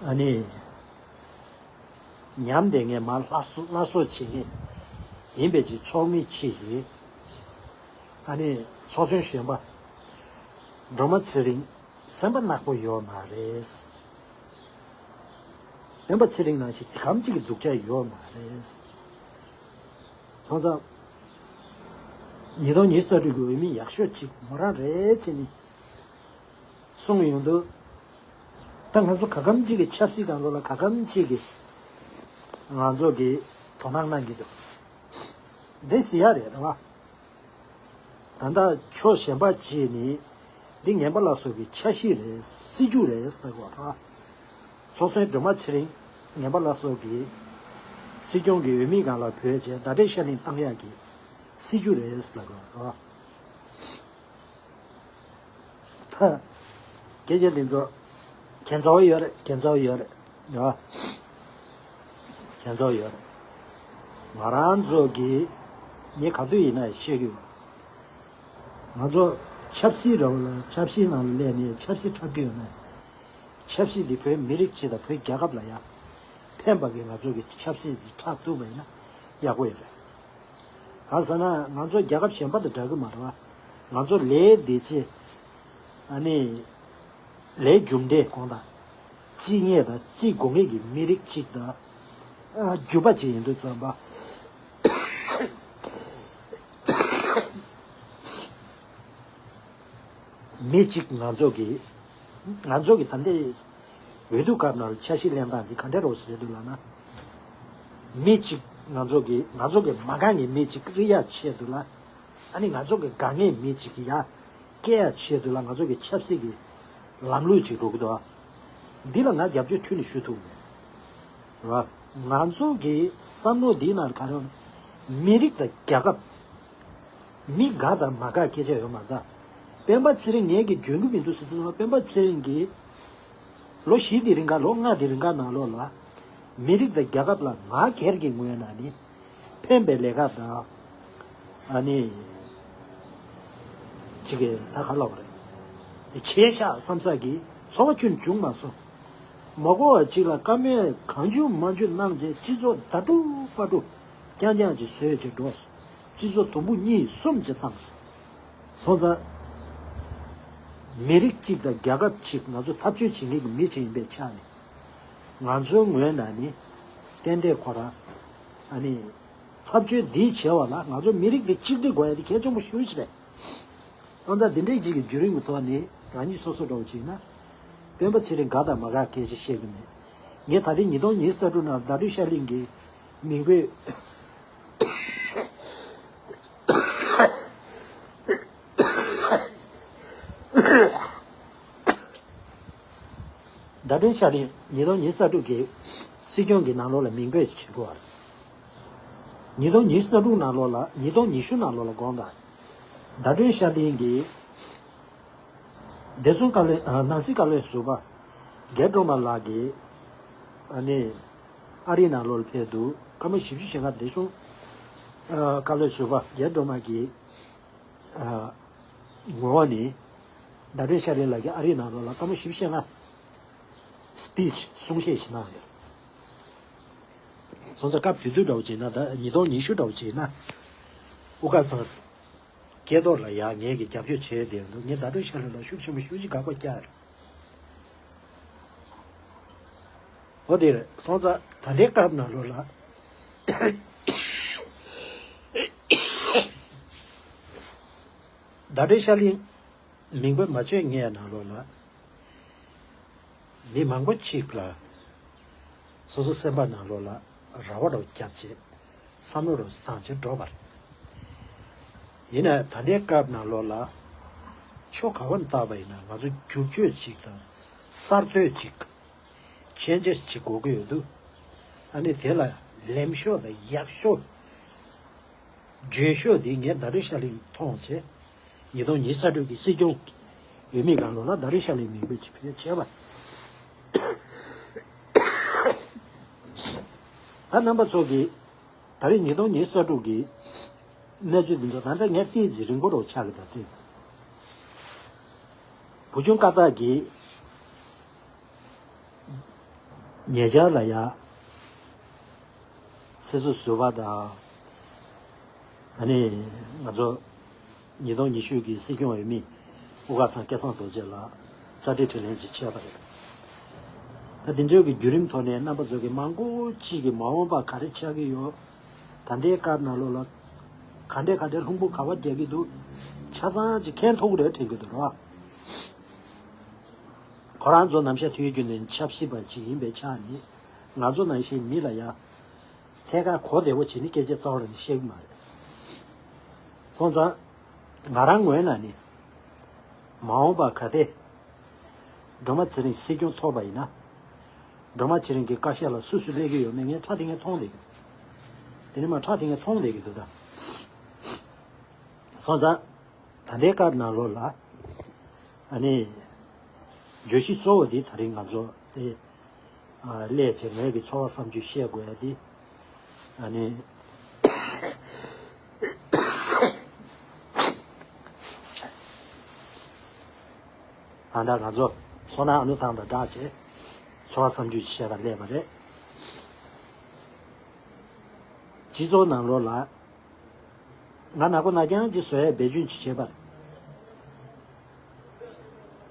ཨ་ནི་ཉམས་བསྡད་མཁན་མར་སླར་གསོ་སླར་གསོ་བྱེད་མཁན་ཡིན་པའི་ཅིག་ཚོགས་མི་གཅིག་གིས། ཨ་ནི་ཚོགས་གཞོན་གཞོན་པ་སྒྲོལ་མ་ཚེ་རིང་སེམས་པ་ནག་པོ་ཡོད་མ་རེད། སྤེན་པ་ཚེ་རིང་ནང་བཞིན་དེ་གམ་གཅིག་གི་སྡུག་ཅག་ཡོད་མ་རེད། སོང་ཙང་། ཉིས་སྟོང་ཉི་ཤུ་རྩ་དྲུག་གི་འོས་མི་ཡག་ཤོས་གཅིག་མོ་རང་རེད་ཅེས་ནི་གསུངས་ཡོང་དུས། ད་ང་ཚོ་ག་གམ་གཅིག་གི་ཆབ་སྲིད་སྒང་ལོགས་ལ་ག་གམ་གཅིག་གི་ང་ཚོ་གི་དོ་སྣང་གནང་གི་འདུག་འདི་ཟེར་ཡ་རེད་རེད་བ། ད་ལྟ་ཕྱོགས་གཞན་པ་གཅིག་ནི་འདི་ངན་པ་ལ་སོགས་ཀྱི་འཆར་གཞི་རེད། སྲིད་ཇུས་རེད་ཟེར་གོ་ར། ཚོགས་གཞོན་སྒྲོལ་མ་ཚེ་རིང་ངན་པ་ལ་སོགས་ཀྱི་སྲིད་སྐྱོང་གི་འོས་མི་སྒང་ལ་བོས་བྱས་ཟླ་སྒྲོན་ཤར་གླིང་བཏང་ཡག་གི་སྲིད་ཇུས་རེད་ཟེར་གོ་ར། ད་སྐད་ཆ་འདི་ཚོ་ཁྱད་མཚར་བོ་ཡོད་རེད། ཁྱད་མཚར་བོ་ཡོད་རེད་ར། ཁྱད་མཚར་བོ་ཡོད་རེད། ང་རང་ཚོ་གི་ངས་ག་དུས་ཡིན་ན་བཤད་ཀྱི་ཡོད། ང་ཚོ་ཆབ་སྲིད་ར་བ་ལ་ཆབ་སྲིད་ནང་ལ་སླེབས་ནས་ཆབ་སྲིད་འཁྲབ་ཀྱི་ཡོད་ན། ཆབ་སྲིད་འདི་བོད་མི་རིགས་སྤྱི་དང་བོད་རྒྱལ་ཁབ་ལ་ཡང་ཕན་པ་གི་ང་ཚོ་གི་ཆབ་སྲིད་ཅིག་འཁྲབ་ཐུབ་པ་ཡིན་ན་ཡག་པོ་ཡོད་རེད། གང་ཟེར་ན་ང་ཚོ་རྒྱལ་ཁབ་གཞན་པ་དང་འདྲ་གི་མ་རེད་བ། ང་ཚོ་ལས་འདི་ཅི། ཨ་ནི། ལས་རྒྱུ་འབྲས་གོང་དང་། བརྩི་ངེས་དང་བརྩི་དགོས་ངེས་ཀྱི་མི་རིགས་གཅིག་དང་། ཨ། རྒྱུད་པ་གཅིག་ཡིན་དུས་ཙམ་པ། མི་གཅིག་ང་ཚོ་གི། ང་ཚོ་གི་ད་ལྟའི་འོས་བསྡུ་སྐབས་ནང་ལ་འཆར་གཞི་ལེན་སྟངས་འདི་ག་འདྲ་རོགས་ཞིག་རེད་འདུག་ལབ་ན། མི་གཅིག་ང་ཚོ་གི་ང་ཚོ་གི་མ་རྐང་གི་མི་གཅིག་རིག་ཡག་ཆེད་དུ་ལ། ཨ་ནི་ང་ཚོ་གི་དཀའ་ངལ་མི་གཅིག་གི་ཡ་སྐྱེལ་ཡག་ཆེད་དུ་ལ་ང་ཚོ་གི་ཆབ་སྲིད་ཀྱི་ལམ་ལུགས་ཅིག་འགྲོ་གི་འདུག་ཨ། འདི་ལ་ང་རྒྱབ་སྐྱོར་ཁྱོན་ནས་ཞུ་ཐུབ་མེད། ར། ང་ཚོ་གི་བསམ་བློ་འདིའི་ནང་ག་རེ། མི་རིགས་དང་རྒྱལ་ཁབ། མི་དགའ་དང་མ་དགའ་སྐད་ཆ་ཡོད་མ་རེད་ད། སྤེན་པ་ཚེ་རིང་ངས་གི་འཇོན་གི་མི་འདུག་ཟེར་དུས་སྤེན་པ་ཚེ་རིང་གི་ལོ་བཞི་དེ་རིང་ག་ལོ་ལྔ་དེ་རིང་ག་ནང་ལོགས་ལ། མི་རིགས་དང་རྒྱལ་ཁབ་ལ་ང་སྒེར་གྱི་ངོས་ནས་ནི། ཕན་པའི་ལས་ཀ་དང་། ཨ་ནི། ཅིག་གི་ད་ག་ལབ་དགོས་རེད། འདི་བྱས་ཤག་བསམ་ས་གི་ཚོར་བ་ཁྱོན་བྱུང་མ་སོང་། མ་གོ་བ་ཅིག་ལ་བཀའ་མོལ་གང་བྱུང་མང་བྱུང་གནང་བྱས་སྤྱི་ཚོགས་ཟླ་དྲུག་པ་དྲུག་རྐྱང་རྐྱང་ཅིག་བཟོས་ཅིག་འགྲོ་སོང་། སྤྱི་ཚོགས་དུམ་བུ་གཉིས་གསུམ་ཅིག་བཏང་སོང་། སོང་ཙང་། མི་རིགས་གཅིག་དང་རྒྱལ་ཁབ་གཅིག་ང་ཚོ་འཐབ་རྩོད་བྱེད་མཁན་གྱི་མི་ཅིག་ཡིན་པའི་ཆ་ནས། ང་ཚོའི་ངོས་ནས་ནི། ཏན་ཏན་ཁོ་རང་། ཨ་ནི། འཐབ་རྩོད་འདི་བྱེད་པ་ལ་ང་ཚོ་མི་རིགས་འདི་གཅིག་སྒྲིལ་དགོས་ཡ་དེ་གལ་ཆེན་པོ་ཞེ་པོ་ཅིག་རེད། ཨང་། ད་འདི་འདྲའི་ཅིག་གི་བརྒྱུད་རིམ་གྱི་ཐོག་ནས་རང་ཉིད་སོ་སོ་འདྲ་བོ་ཅིག་ཡིན་ན། སྤེན་པ་ཚེ་རིང་དགའ་དང་མ་དགའ་སྐད་ཆ་བཤད་གི་མེད། ངས་ད་རེས་ཉིས་སྟོང་ཉི་ཤུ་རྩ་དྲུག་ནང་ཟླ་སྒྲོན་ཤར་གླིང་གི་མིང་འབོད། ཟླ་སྒྲོན་ཤར་གླིང་ཉིས་སྟོང་ཉི་ཤུ་རྩ་དྲུག་གི་སྲིད་སྐྱོང་གི་ནང་ལོགས་ལ་མིང་འབོད་བྱེད་དགོས་པ་རེད། ཉིས་སྟོང་ཉི་ཤུ་རྩ་དྲུག་ནང་ལོགས་ལ་ཉིས་སྟོང་ཉི་ཤུ་ནང་ལོགས་ལ་དགོངས་དག་ཟླ་སྒྲོན་ཤར་གླིང་གིས་བདེ་སྲུང་བཀའ་བློན། ཨ། ནང་སྲིད་བཀའ་བློན་ཟུར་པ་རྒྱ་སྒྲོལ་མ་ལགས་ཀྱིས། ཨ་ནི། ཨ་རིའི་ནང་ལོགས་ལ་ཕེབས་འདུག་སྐར་མ་བཞི་བཅུ་ཞེ་ལྔ་བདེ་སྲུང་། ཨ། བཀའ་བློན་ཟུར་པ་རྒྱ་སྒྲོལ་མ་གིས། ཨ། ངོ་བོ་ནི། ཟླ་སྒྲོན་ཤར་གླིང་ལགས་ཀྱིས་ཨ་རིའི་ནང་ལོགས་ལ་སྐར་མ་བཞི་བཅུ་ཞེ་ལྔ། སི་པི་ཆི་གསུང་བཤད་ཞིག་གནང་ཡོད། སོང་ཙང་སྐབས་དེ་དུས་འདྲ་བོ་བྱས་ན་ད་ཉིས་སྟོང་ཉི་ཤུ་འདྲ་བོ་བྱས་ན། དབུ་དཀར་ཚང་སྐལ་རྡོར་ལ་ཡང་ངས་ཀྱི་རྒྱབ་སྐྱོར་བྱས་བསྡད་འདུག་ངས་ཟླ་སྒྲོན་ཤར་གླིང་ལ་ཤུགས་ཆེན་པོ་ཞེ་པོ་ཅིག་དགག་པ་བརྒྱབ་ཡོད། འོ་དེ་རེད། སོང་ཙང་ད་ལྟའི་སྐབས་ནང་ལོགས་ལ། ཟླ་སྒྲོན་ཤར་གླིང་མིང་འབོད་མ་བྱས་སྔའི་ནང་ལོགས་ལ། མི་མང་པོ་ཅིག་ལ་སོ་སོ་སེམས་པ་ནང་ལོགས་ལ་རེ་བ་རུ་བརྒྱབ་བྱས་བསམ་བློ་རུ་བཏང་བྱས་འགྲོ་བར། ཡིན་ན་ད་ལྟའི་སྐབས་ནང་ལོགས་ལ་ཕྱོགས་ག་བ་ནས་བལྟས་པ་ཡིན་ན་ང་ཚོ་བསྒྱུར་བཅོས་ཅིག་དང་གསར་གཏོད་ཅིག changes ཅིག་དགོས་ཀྱི་ཡོད་འདུག་ཨ་ནི་དེ་ལ་ལེགས་ཤོས་དང་ཡག་ཤོས། བརྗོད་ཤོས་དེ་ངས་ད་རེས་ཤར་གླིང་མཐོང་བྱས། ཉིས་སྟོང་ཉི་ཤུ་རྩ་དྲུག་གི་སྲིད་སྐྱོང་འོས་མི་སྒང་ལོགས་ལ་ད་རེས་ཤར་གླིང་མིང་འབོད་ཅིག་བྱས་པ། ད་རྣམ་པ་ཚོ་གིས་ད་རེས་ཉིས་སྟོང་ཉི་ཤུ་རྩ་དྲུག་གི་གནས་ཚུལ་འདི་ཚོ་ད་ལྟ་ངས་ཏོག་ཙམ་རིང་པོ་རུ་ཆགས་ཀྱི། ད་ལྟ་བུ་ཆུང་ཀ་དག་གིས་ཉེ་ཆར་ལ་ཡ་སྲིད་ཟུར་ཟུར་པ་དང་། ཨ་ནི་ང་ཚོ་ཉིས་སྟོང་ཉི་ཤུ་གི་སྲིད་སྐྱོང་འོས་མི་དབུ་དཀར་ཚང་སྐལ་བཟང་རྡོ་རྗེ་ལགས་བཅར་འདྲི་དྲིས་ལན་ཅིག་བྱས་པ་རེད། ད་དེ་ཚོའི་གི་བརྒྱུད་རིམ་ཐོག་ནས་རྣམ་པ་ཚོ་གི་མང་པོ་ཅིག་གི་མ་འོངས་པ་ག་རེ་ཆགས་ཀྱི་ཡོད། ད་ལྟའི་སྐབས་ནང་ལོགས་ལ་ག་འདྲས་ག་འདྲས་ལྷུང་པོ་ག་བ་རྒྱག་གི་འདུག་ཆ་ཚང་ཅིག་མཁྱེན་ཐུབ་ཀྱི་རེད་དྲན་གྱི་འདུག་ར། ཁོ་རང་ཚོ་ནམ་ཞག་དུས་རྒྱུན་ནས་ཆབ་སྲིད་པ་ཅིག་ཡིན་པའི་ཆ་ནས་ང་ཚོ་ནང་བཞིན་མི་ལ་ཡ་ཐད་ཀར་གོ་བདེ་པོ་བྱས་ནས་སྐད་ཆ་རྩ་བ་ནས་བཤད་ཀྱི་མ་རེད། སོང་ཙང་ང་རང་ངོས་ནས་ནི་མ་འོངས་པ་ག་དེ་སྒྲོལ་མ་ཚེ་རིང་སྲིད་སྐྱོང་ཐོབ་པ་ཡིན་ན། སྒྲོལ་མ་ཚེ་རིང་གི་བཀའ་ཤག་ལ་སུ་སུ་སླེབས་ཀྱི་ཡོད་མེད་ངས་ཁྲ་ཐིང་ངེ་མཐོང་བསྡད་ཀྱི་འདུག་དེ་ནི་མ་ཁྲ་ཐིང་ངེ་མཐོང་བསྡད་ཀྱི་འདུག་ད། སོང་ཙང་། ད་ལྟའི་སྐབས་ནང་ལོགས་ལ། ཨ་ནི། བརྗོད་གཞི་གཙོ་བོ་འདི་ད་རིང་ང་ཚོ་དེ། ཨ། སླེབས་བྱས་ངའི་གི་ཚོར་བ་བསམ་ཚུལ་བཤད་དགོས་ཡ་འདི། ཨ་ནི། ཨ། ད་ང་ཚོ་བསོད་ནམས་ཨ་ནུ་ཐང་དང་སྦྲགས་བྱས། ཚོར་བ་བསམ་ཚུལ་བཤད་ག་སླེབས་པ་རེད། སྤྱི་ཚོགས་ནང་ལོགས་ལ། ང་ནག་པོ་ནག་རྐྱང་ཅིག་བཟོ་ཡའི་འབད་བརྩོན་ཅིག་བྱས་པ་རེད།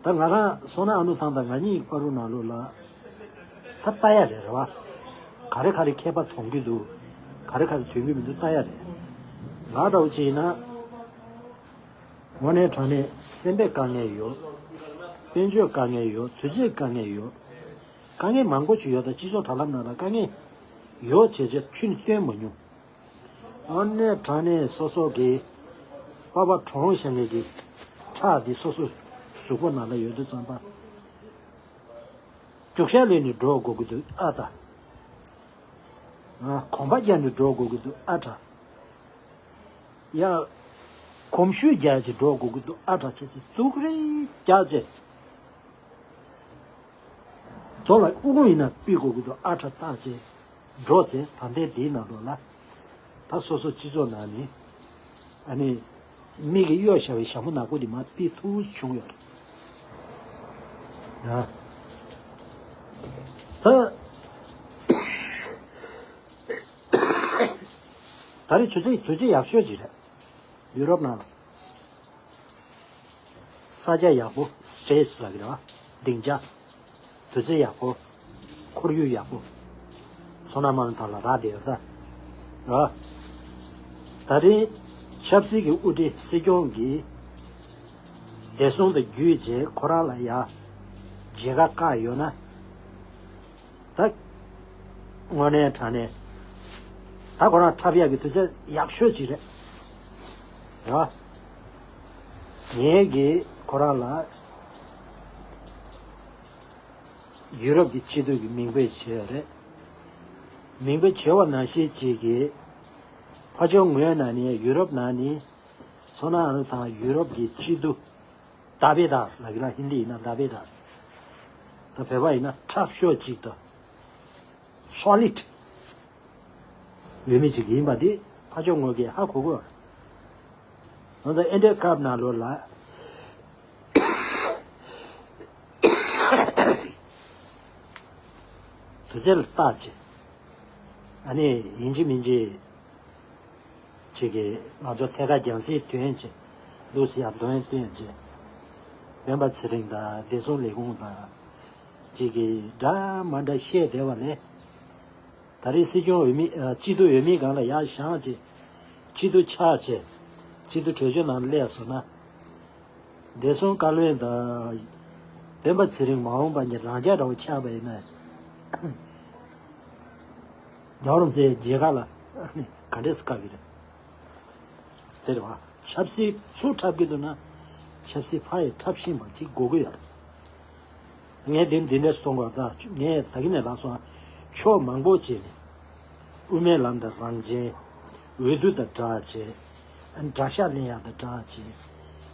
ད་ང་རང་བསོད་ནམས་ཨ་ནུ་ཐང་དང་ང་གཉིས་ཀྱི་བར་དུ་ནང་ལོགས་ལ་ད་ལྟ་ཡ་རེད། རེད་བ། ག་རེ་ག་རེ་ཁྱད་པར་མཐོང་གི་འདུག་ག་རེ་ག་རེ་ཐོན་གི་མི་འདུག་ལྟ་ཡ་རེད། ང་འདྲ་བོ་ཅིག་ཡིན་ན། དངོས་གནས་དྲང་གནས་སེམས་པའི་དཀའ་ངལ་ཡོད། དཔལ་འབྱོར་དཀའ་ངལ་ཡོད། དུས་ཚོད་དཀའ་ངལ་ཡོད། དཀའ་ངལ་མང་པོ་ཅིག་ཡོད། ད་སྤྱི་ཚོགས་དྲ་ལམ་ནང་ལ་དཀའ་ངལ་ཡོད་བྱས་བྱས་ཁྱོན་ནས་སྟོན་མ་མྱོང་། དངོས་གནས་དྲང་གནས་སོ་སོ་གི་པ་ཕ་གྲོངས་བཞག་མཁན་གྱི་ཁྲག་འདི་སོ་སོ་གཟུགས་པོ་ནང་ལ་ཡོད་དུས་ཙམ་པ། རྒྱུག་ཤར་ལེན་ནས་འགྲོ་དགོས་ཀྱི་འདུག་ཨ་ད། ཨ། གོམ་པ་རྒྱག་ནས་འགྲོ་དགོས་ཀྱི་འདུག་ཨ་ད། ཡ། གོམ་ཤུད་རྒྱག་བྱས་འགྲོ་དགོས་ཀྱི་འདུག་ཨ་ད་བྱས་བྱས་སྡུག་རུས་རྒྱག་བྱས། རྡོ་ལ་དབུ་ཁུང་ཡིན་ན་ཕུད་དགོས་ཀྱི་འདུག་ཨ་ཁྲ་བཏགས་བྱས་འགྲོ་བྱས། ད་ལྟའི་འདིའི་ནང་ལོགས་ལ་ད་སོ་སོ་སྤྱི་ཚོགས་ནང་ནས་ཨ་ནི་མིག་གིས་གཡོགས་བཞག་པའི་ཞྭ་མོ་ནག་པོ་འདི་མར་ཕུད་ཐུབ་བྱུང་ཡོད་རེད། ཡ། ད་ད་རེས་དུས་ཚོད་དུས་ཚོད་ཡག་ཤོས་ཅིག་རེད། ཡུ་རོབ་ནང་ལ། ས་ཆ་ཡག་པོ། སི་ཊེ་ཇི་ལབ་ཀྱི་རེད་བ། སྡིངས་ཆ། དུས་ཚོད་ཡག་པོ། ཁོར་ཡུག་ཡག་པོ། བསོད་ནམས་མ་ལུ་ཐང་ལ་རག་བསྡད་ཡོད་ད། རེད་བ། ད་རེས་ཆབ་སྲིད་ཀྱི་དབུ་ཁྲིད་སྲིད་སྐྱོང་གིས་བདེ་སྲུང་དང་བརྒྱུད་བྱས་ཁོ་རང་ལ་ཡ་མཇལ་ཁ་བཀག་ཡོད་ན། ད་དངོས་གནས་དྲང་གནས་ད་ཁོ་རང་འཁྲབ་ཡག་གི་དུས་ཚོད་ཡག་ཤོས་ཅིག་རེད། རེད་བ། ངས་ཀྱིས་ཁོ་རང་ལ་ཡུ་རོབ་ཀྱི་སྤྱི་འཐུས་ཀྱི་མིང་འབོད་བྱས་ཡོད་རེད། མིང་འབོད་བྱས་པ་ནང་བཞིན་ཅིག་གིས་ཕར་ཕྱོགས་ངོས་ནས་ནི་ཡུ་རོབ་ནང་ནས་བསོད་ནམས་ཨ་ནུ་ཐང་ཡུ་རོབ་ཀྱི་སྤྱི་འཐུས། དཱ་བེ་དར་ལབ་ཀྱི་ན་ཧིན་དི་ཡིན་ན་དཱ་བེ་དར། ད་བོད་པ་ཡིན་ན་ཁྲག་ཤོག་ཅིག་དང་། སོ་ལིཌ་འོས་མི་ཅིག་ཡིན་པ་འདི་ཕར་ཕྱོགས་ངོས་ཀྱིས་ཧ་གོ་གི་ཡོད་རེད། ང་ཚོ་ཨེ་འདྲའི་སྐབས་ནང་ལོགས་ལ་དུས་ཚོད་ལ་བལྟས་བྱས། ཨ་ནི་ཡིན་གཅིག་མིན་གཅིག་ཅིག་གིས་ང་ཚོ་ཐད་ཀར་རྒྱང་སྲིང་ཐོན་བྱས། ལུགས་སྲོལ་ཡར་ཐོན་ཐོན་བྱས། སྤེན་པ་ཚེ་རིང་དང་བདེ་སྲུང་ལས་ཁུངས་དང་ཅིག་གིས་འདྲ་མ་འདྲ་བཤད་བསྡད་པ་ལས། ད་རེས་སྲིད་སྐྱོང་འོས་མི། ཨ། སྤྱི་འཐུས་འོས་མི་སྒང་ལ་ཡར་བཞེངས་བྱས། སྤྱི་འཐུས་ཆགས་བྱས། སྤྱི་འཐུས་གྲོས་ཆོད་ནང་སླེབས་སོང་ན། བདེ་སྲུང་བཀའ་བློན་དང་སྤེན་པ་ཚེ་རིང་མ་འོངས་པ་གཉིས་རང་འཇགས་འདྲ་བོ་ཆགས་པ་ཡིན་ན། རྒྱལ་བ་རིན་པོ་ཆེའི་མཇལ་ཁ་ལ་ག་འདྲས་སེ་བཀག་གི་རེད། དེ་རེད་བ། ཆབ་སྲིད་ཚུར་འཁྲབ་ཀྱི་འདུག་ན། ཆབ་སྲིད་ཕར་ཡང་འཁྲབ་ཤེས་པ་ཅིག་དགོས་ཀྱི་ཡོད་རེད། ངས་འདི་འདི་འདྲས་གཏོང་དགོས་ད། ངས་ད་གིན་ནས་ལབ་སོང་། ཕྱོགས་མང་པོ་བྱས་ནས། དབུ་མའི་ལམ་དང་རང་བཙན། འོས་བསྡུ་དང་སྦྲགས་བྱས། ཨ་ནི་དགྲ་ཤ་ལེན་ཡག་དང་སྦྲགས་བྱས།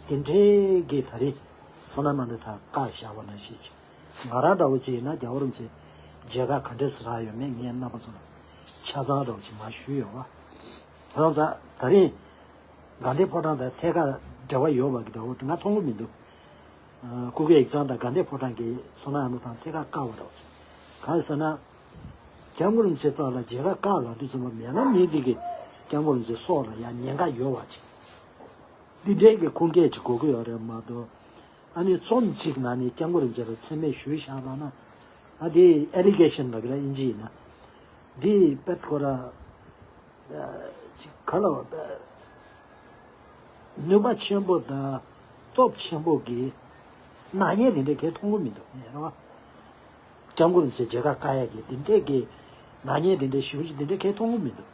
དེ་འདྲའི་གི་ད་རེས་བསོད་ནམས་མ་འདྲ་ཐག་བཀག་བཞག་པ་ནང་བཞིན་བྱས། ང་རང་འདྲ་བོ་ཅིག་ཡིན་ན་རྒྱལ་བ་རིན་པོ་ཆེ་མཇལ་ཁ་ག་འདྲས་སེ་རག་ཡོད་མེད་ངས་རྣམ་པ་ཚོ་ལ་ཆ་ཚང་འདྲ་བོ་ཅིག་མར་ཞུས་ཡོད་པ། ད་རུང་ད་ད་རེས་དགའ་ལྡན་ཕོ་བྲང་དང་ཐད་ཀར་འབྲེལ་བ་ཡོད་པ་གི་འདྲ་བོ་ང་མཐོང་གི་མི་འདུག་ཨ། སྐུ་སྒེར་ཡིག་ཚང་དང་དགའ་ལྡན་ཕོ་བྲང་གི་བསོད་ནམས་ཨ་ནུ་ཐང་ཐད་ཀར་བཀག་པ་འདྲ་བོ་ཅིག་གང་ཡིན་ཟེར་ན། སྐྱབས་མགོན་རིན་པོ་ཆེ་རྩ་ལ་མཇལ་ཁ་བཀག་ལབ་དུས་ཙམ་པ་མེད་ན་མི་དེ་གི་སྐྱབས་མགོན་རིན་པོ་ཆེ་སྲོག་ལ་ཡང་ཉེན་ཁ་ཡོད་པ་ཅིག་འདི་འདྲའི་གི་ཁུངས་སྐྱེལ་ཅིག་དགོས་ཀྱི་ཡོད་རེད་མ་གཏོགས། ཨ་ནི་རྩོམ་གཅིག་ནང་ནས་སྐྱབས་མགོན་རིན་པོ་ཆེ་ལ་མཚན་སྨད་ཞུས་བཞག་ལབ་ན། ཨ་དེ་ཨེ་ལི་གེ་ཤན་ལབ་ཀྱི་རེད་དབྱིན་ཇི་ཡིན་ན། འདི་དཔེ་ཁོ་ར། ཅིག་ག་ལ་བ། ནུས་པ་ཆེན་པོ་དང་སྟོབས་ཆེན་པོ་གི་ནག་ཉེས་དེ་འདྲའི་གས་མཐོང་གི་མི་འདུག་ངས་རེད་བ། སྐྱབས་མགོན་རིན་པོ་ཆེ་མཇལ་ཁ་བཀག་ཡ་གི་དེ་འདྲའི་གི་ནག་ཉེས་དེ་འདྲའི་ཞེ་པོ་ཅིག་དེ་འདྲའི་གས་མཐོང་གི་མི་འདུག་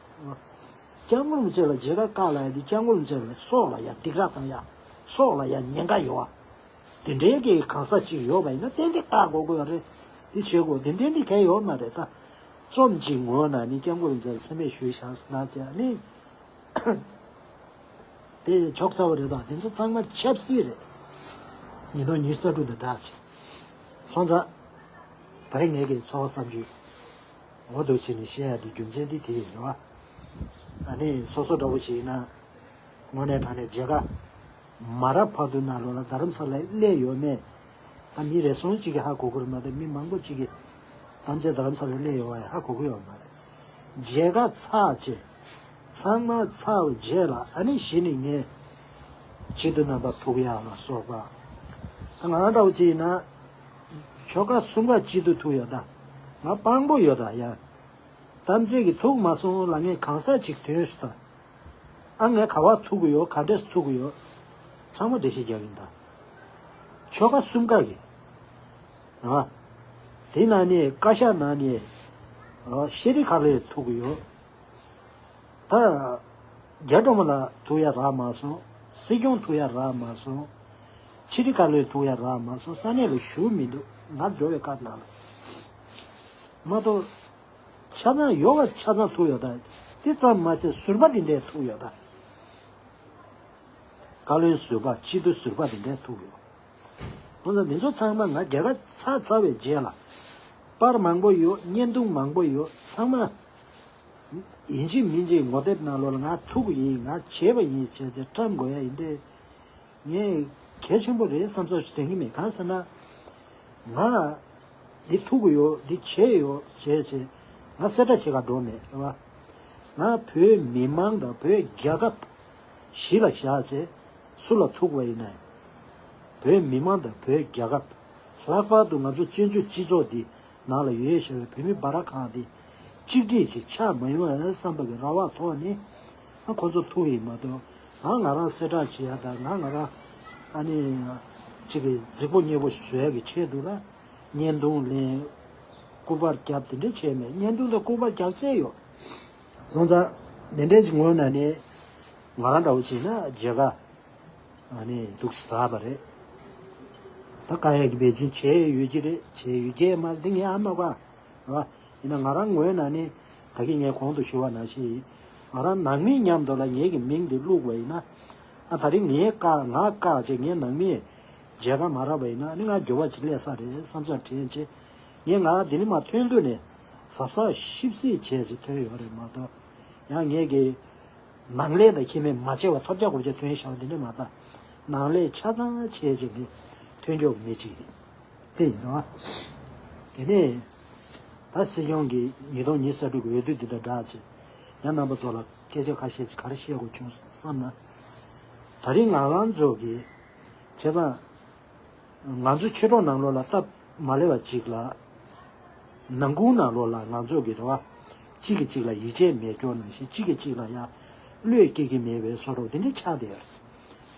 སྐྱབས་མགོན་རིན་པོ་ཆེ་ལ་མཇལ་ཁ་བཀག་ལབ་ཡ་དེ་སྐྱབས་མགོན་རིན་པོ་ཆེ་ལ་སྲོག་ལ་ཡ་སྡིགས་ར་བཏང་ཡ། སྲོག་ལ་ཡ་ཉེན་ཁ་ཡོད་བ། དེ་འདྲའི་གི་གང་ཟག་ཅིག་ཡོད་པ་ཡིན་ན་ཏན་ཏན་བཀག་དགོས་ཀྱི་ཡོད་རེད། དེ་བྱེད་དགོས་དེ་འདྲའི་འདི་གས་ཡོད་མ་རེད་ད། རྩོམ་གཅིག་ངོ་ན་ནི་སྐྱབས་མགོན་རིན་པོ་ཆེ་ལ་མཚན་སྨད་ཞུས་བཞག་ཟེར་ན་ཅི་ཨ་ནི། དེ་ཆོག་ཚ་བ་རེད་དང་དེ་ཚོ་ཚང་མ་ཆབ་སྲིད་རེད། ཉིས་སྟོང་ཉི་ཤུ་རྩ་དྲུག་དང་སྦྲགས་ཆེ། སོང་ཙང་། ད་རེས་ངས་ཀྱི་ཚོར་བ་བསམ་རྒྱུ། འོ་འདུག་བྱས་ནས་བཤད་ཡ་དེ་རྒྱུ་མཚན་དེ་དེ་ཡིན་རེད་བ། ཨ་ནི་སོ་སོ་འདྲ་བོ་ཞིག་ཡིན་ན། དངོས་གནས་དྲང་གནས་མཇལ་ཁ། མ་རབས་བར་དུ་ནང་ལོགས་ལ་རྡ་རམ་ས་ལ་སླེབས་ཡོད་མེད། ད་མི་རེ་ཟུང་གཅིག་གིས་ཧ་གོ་གི་རེད་མ་གཏོགས་མི་མང་པོ་གཅིག་གིས་གཏམ་བཤད་རྡ་རམ་ས་ལ་སླེབས་ཡོད་པ་ཧ་གོ་གི་ཡོད་མ་རེད། མཇལ་ཁ་ཚར་རྗེས། ཚང་མ་ཚར་བའི་རྗེས་ལ་ཨ་ནི་གཞི་ནས་ངས་སྤྱི་འཐུས་རྣམ་པ་ཐུག་ཡག་ལ་སོགས་པ། ད་ང་རང་འདྲ་བོ་ཅིག་ཡིན་ན། ཆོལ་ཁ་གསུམ་ཀ་སྤྱི་འཐུས་ཐུག་ཡོད་ད། ང་དཔང་པོ་ཡོད་ད་ཡ། གཏམ་བཤད་ཀྱི་ཐུག་མ་སོང་ལ་ངས་གང་ཟག་ཅིག་ཐོན་ཤི་ད། ཨ་ངས་ག་བ་ཐུག་གི་ཡོད་ག་འདྲས་ཐུག་གི་ཡོད། ཚང་མ་འགྲེལ་བཤད་རྒྱག་གིན་ད། ཆོལ་ཁ་གསུམ་ཀ་གི། རེད་བ། དེ་ནང་ནས་བཀའ་ཤག་ནང་ནས། ཤེས་རིག་ཁ་ལོས་ཐུག་གི་ཡོད། ད། རྒྱ་སྒྲོལ་མ་ལགས་ཐུག་ཡ་རག་མ་སོང་། སྲིད་སྐྱོང་ཐུག་ཡ་རག་མ་སོང་། ཕྱི་དྲིལ་ཁ་ལོས་ཐུག་ཡ་རག་མ་སོང་ས་གནས་ལ་བཞུགས་མི་འདུག་ང་འགྲོ་བའི་སྐབས་ནང་ལ། མ་གཏོགས། ཆ་ཚང་ཡོད་པ་ཆ་ཚང་ཐུག་ཡོད་ད། དེ་ཙམ་མ་ཟད་ཟུར་པ་དེ་འདྲས་ཐུག་ཡོད་ད། བཀའ་བློན་ཟུར་པ་སྤྱི་འཐུས་ཟུར་པ་དེ་འདྲས་ཐུག་ཡོད། འོ་ན་འདི་ཚོ་ཚང་མ་ང་རྒྱལ་ཁ་ཚ་ཚ་བའི་རྗེས་ལ། པར་མང་པོ་ཡོད་བརྙན་ཐུང་མང་པོ་ཡོད་ཚང་མ། ཡིན་གཅིག་མིན་གཅིག་ངོ་དེབ་ནང་ལོགས་ལ་ང་ཐུག་གི་ཡིན་ང་བྱས་པ་ཡིན་བྱས་ཚེ་བཀྲམ་དགོས་ཡ་ཡིན་ཏེ། ངས་གལ་ཆེན་པོ་རེད་བསམ་བསམ་ཞིག་དྲན་གྱི་མེད་གང་ཟེར་ན། ང་འདི་ཐུག་གི་ཡོད་འདི་བྱས་ཡོད་བྱས་བྱས་ང་གསལ་བསྒྲགས་བྱེད་ག་འགྲོ་མེད་རེད་བ། ང་བོད་མི་མང་དང་བོད་རྒྱལ་ཁབ་གཞི་ལ་བཞག་བྱས་སུ་ལ་ཐུག་པ་ཡིན་ན། བོད་མི་མང་དང་བོད་རྒྱལ་ཁབ་ལྷག་པར་དུ་ང་ཚོ་བཙན་བྱོལ་སྤྱི་ཚོགས་འདི། ནང་ལ་ཡོད་བཞག་པའི་བོད་མི་སྦ་ར་ཁང་དེ་གཅིག་སྒྲིལ་ཅིག་ཆགས་མ་ཡོང་ཨེ་བསམ་པ་གི་རེ་བ་ཐོག་ནས་ཨ་ཁོ་ཚོ་ཐུག་ཡིན་མ་གཏོགས་ང་ང་རང་གསལ་བསྒྲགས་བྱེད་ཡ་དང་ང་ང་རང་ཨ་ནི་གཅིག་གི་རྫིག་པོ་མཉེས་པོ་བཟོ་ཡ་གི་ཆེད་དུ་ལ་བརྙན་ཐུང་ལེན་སྐུ་པར་རྒྱབ་དེ་འདྲ་བྱས་མེད། བརྙན་ཐུང་དང་སྐུ་པར་རྒྱག་ཚད་ཡོད་སོང་ཙང་དེ་འདྲས་ཅིག་ངོས་ནས་ནས་ང་རང་འདྲ་བོ་བྱས་ན་མཇལ་ཁ་ཨ་ནི་འདུག་ཟ་བ་རེད། ད་ཀ་ཡ་གི་འབད་བརྩོན་བྱས་ཡོད་ཀྱི་རེད་བྱས་ཡོད་ཀྱི་མ་རེད་འདི་ངས་ཨ་མ་ག་རེད་བ། ཡིན་ན་ང་རང་ངོས་ནས་ནི་ད་གིན་ངས་གོང་དུ་ཞུ་བ་ནང་བཞིན་ང་རང་ནང་མི་མཉམ་དུ་ལ་ངེད་ཀྱི་མིང་འདི་བླུགས་པ་ཡིན་ན་ཨ་ད་རིང་ངས་བཀག་ང་བཀག་བྱས་ངའི་ནང་མི་མཇལ་ཁ་མ་རག་པ་ཡིན་ན་ཨ་ནི་ང་འགྱུར་བ་ཅིག་སླེབས་ས་རེད་བསམ་བསམ་དྲན་བྱས་ངས་ང་འདི་ནི་མ་ཐོན་དུས་ནས་གཟབ་གཟབ་ཞིབ་གཟབ་བྱས་བྱས་ཐོན་ཡོད་རེད་མ་གཏོགས་ཡང་ངེད་ཀྱི། ནང་ལས་དང་ཁྱད་མེད་མ་བྱས་པ་ཐོབ་རྒྱ་གོ་རྒྱ་ཐོན་ཤག་འདི་འདྲ་མ་རེད། ནང་ལས་ཆ་ཚང་བྱས་ཅིག་གི་ཐོན་འཇོག་མི་ཅིག་དེ་ཡིན་རེད་བ། དེ་ནས་ད་སྲིད་སྐྱོང་གི་ཉིས་སྟོང་ཉི་ཤུ་རྩ་དྲུག་གི་འོས་བསྡུ་འདི་དང་སྦྲགས་ཅིག་ཡང་རྣམ་པ་ཚོ་ལ་སྐད་ཆ་ཁ་ཤས་ཅིག་ག་རེ་བཤད་དགོས་བྱུང་བསམ་ན། ད་རིང་ང་རང་ཚོ་གི་བྱས་ཙང་། ང་ཚོ་ཆོས་གྲོགས་ནང་ལོགས་ལ་སྟབས་མ་ལེགས་པ་ཅིག་ལ། ནང་ཁུལ་ནང་ལོགས་ལ་ང་ཚོ་གི་རེད་བ། གཅིག་གིས་གཅིག་ལ་ཡིད་ཆེས་མེད་སྐྱོ་ནང་བཞིན་གཅིག་གིས་གཅིག་ལ་ཡང་བློས་སྐྱེ་གི་མེད་པའི་བཟོ་འདྲ་འདི་འདྲ་ཆགས་བསྡད་ཡོད་རེད།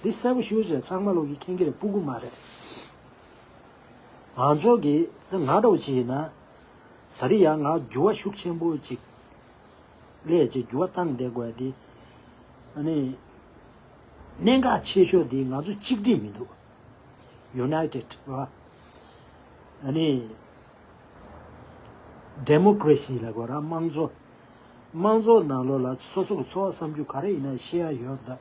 འདི་གསལ་པོ་ཞེ་པོ་ཅིག་ཚང་མ་ལོག་གི་མཁྱེན་གྱི་རེད་སྤུ་གུ་མ་རེད། ང་ཚོ་གི་ང་འདྲ་བོ་ཅིག་ཡིན་ན། ད་རེས་ཡང་ང་འགྱུར་བ་ཤུགས་ཆེན་པོ་ཅིག་སླད་ཅིག་འགྱུར་བ་བཏང་བསྡད་དགོས་ཏེ། ཨ་ནི། གནད་འགག་ཆེ་ཤོས་དེ་ང་ཚོ་གཅིག་སྒྲིལ་མི་འདུག United ར། ཨ་ནི་democracy ལ་གོ་ར་དམངས་གཙོ། དམངས་གཙོ་ནང་ལོགས་ལ་སོ་སོ་གི་འཚོ་བ་བསམ་རྒྱུ་ག་རེ་ཡིན་ན་བཤད་ཡ་ཡོད་ད།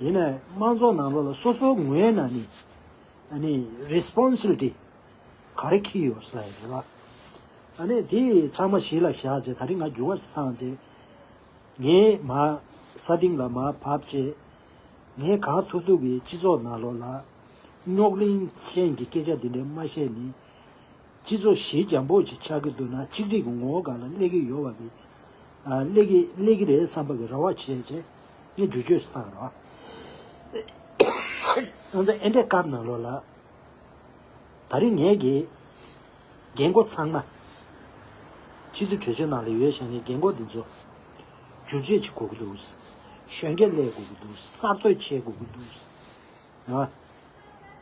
ཡིན་ན་དམངས་གཙོ་ནང་ལོགས་ལ་སོ་སོ་ངོས་ནས་ནི་ཨ་ནི་responsibility ག་རེ་འཁྱེར་ཡོད་ཟེར་ཡ་རེད་བ། ཨ་ནི་དེ་ཚང་མ་གཞི་ལ་བཞག་ཚེ་ད་རིང་ང་འགྱུར་བ་ཞིག་བཏང་ཚེ། ངས་མར་ས་སྟེང་ལ་མར་བབས་བྱས། ངས་གང་ཐུབ་ཐུབ་ཀྱིས་སྤྱི་ཚོགས་ནང་ལོགས་ལ་རྙོག་གླེང་ཅན་གྱི་སྐད་ཆ་འདི་འདྲ་མ་བཤད་ནས། སྤྱི་ཚོགས་ཞི་འཇམ་པོ་ཅིག་ཆགས་ཀྱི་འདུག་ན་གཅིག་སྒྲིལ་གྱི་ངོ་བོ་སྒང་ལ་སླེབས་ཀྱི་ཡོད་པ་གི། ཨ་སླེབས་ཀྱི་སླེབས་ཀྱི་རེད་བསམ་པ་གི་རེ་བ་བྱས་བྱས་ངས་བསྒྱུར་བཅོས་སུ་བཏང་རོགས། ང་ཚོ་ཨེ་འདྲའི་སྐབས་ནང་ལོགས་ལ། ད་རིང་ངས་ཀྱི་རྒན་གོག་ཚང་མ། སྤྱི་འཐུས་གྲོས་ཆོད་ནང་ལ་ཡོད་བཞག་མཁན་རྒན་གོག་འདི་ཚོ། བསྒྱུར་བཅོས་བྱེད་དགོས་ཀྱི་འདུག་གཞོན་སྐྱེས་སླེབས་དགོས་ཀྱི་འདུག་གསར་གཏོད་བྱེད་དགོས་ཀྱི་འདུག་ཨ།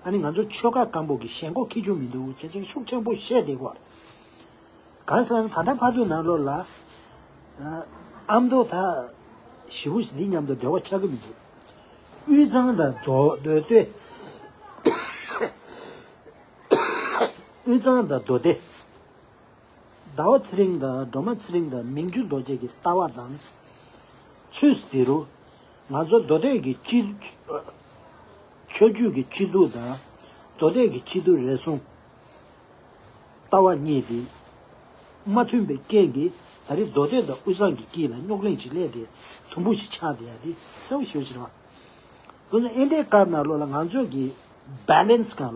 ཨ་ནི་ང་ཚོ་ཆོལ་ཁ་སྐམ་པོ་གི་ཞེན་ཁོག་འཁྱེར་རྒྱུ་མི་འདུག་བྱས་ཙང་ཤུགས་ཆེན་པོ་བཤད་བསྡད་དགོས། གང་ཟེར་ན་ད་ལྟ་བར་དུ་ནང་ལོགས་ལ། ཨ་མདོ་ད། ཞེ་པོ་ཞིག་འདི་མཉམ་དུ་འབྲེལ་བ་ཆགས་ཀྱི་མི་འདུག་དབུས་གཙང་དང་མདོ་མདོ་སྟོད། དབུས་གཙང་དང་མདོ་སྟོད། ཟླ་བ་ཚེ་རིང་དང་སྒྲོལ་མ་ཚེ་རིང་དང་མིང་ཆུ་རྡོ་རྗེ་གི་ལྟ་བ་དང་། ཚུལ་དེ་རུ། ང་ཚོ་མདོ་སྟོད་ཀྱི་སྤྱི། ཆོས་བརྒྱུད་ཀྱི་སྤྱི་འཐུས་དང་། མདོ་སྟོད་ཀྱི་སྤྱི་འཐུས་རེ་ཟུང་། ལྟ་བ་གཉིས་དེ། མ་མཐུན་པའི་རྐྱེན་གྱིས་ད་རེས་མདོ་སྟོད་དང་དབུས་གཙང་གི་དཀྱིལ་ལ་རྙོག་གླེང་ཅིག་སླེབས་ཏེ་དུམ་བུ་ཞིག་ཆགས་བསྡད་ཡ་དེ་གསལ་པོ་ཞེ་པོ་ཅིག་རེད་བ། དེ་ཚོ་ཨེ་འདྲའི་སྐབས་ནང་ལོགས་ལ་ང་ཚོ་གི་balance སྒང་ལ།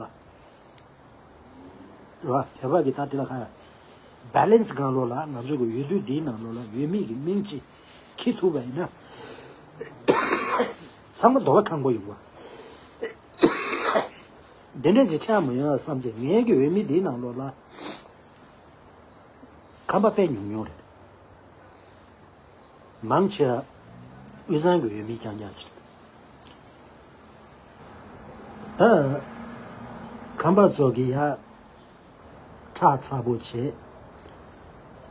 རེད་བ། བོད་པ་གི་ད་དེ་ལ་ཁ་balance སྒང་ལོགས་ལ་ང་ཚོ་གི་འོས་བསྡུ་འདིའི་ནང་ལོགས་ལ་འོས་མི་གི་མིང་ཅིག་འཁྱེར་ཐུབ་པ་ཡིན་ན། ཚང་མ་འདོད་པ་ཁེངས་པོ་ཡོང་བ། དེ་འདྲ་ཅིག་ཆགས་མ་ཡོང་བསམ་བྱས་ངའི་གི་འོས་མི་འདིའི་ནང་ལོགས་ལ་ཁམས་པ་དཔེ་ཉུང་ཉུང་རེད། མང་ཆེ་བ་དབུས་གཙང་གི་འོས་མི་རྐྱང་རྐྱང་ཞིག་རེད། ད་ཁམས་པ་ཚོ་གི་ཡ་ཁྲག་ཚ་པོ་བྱེད།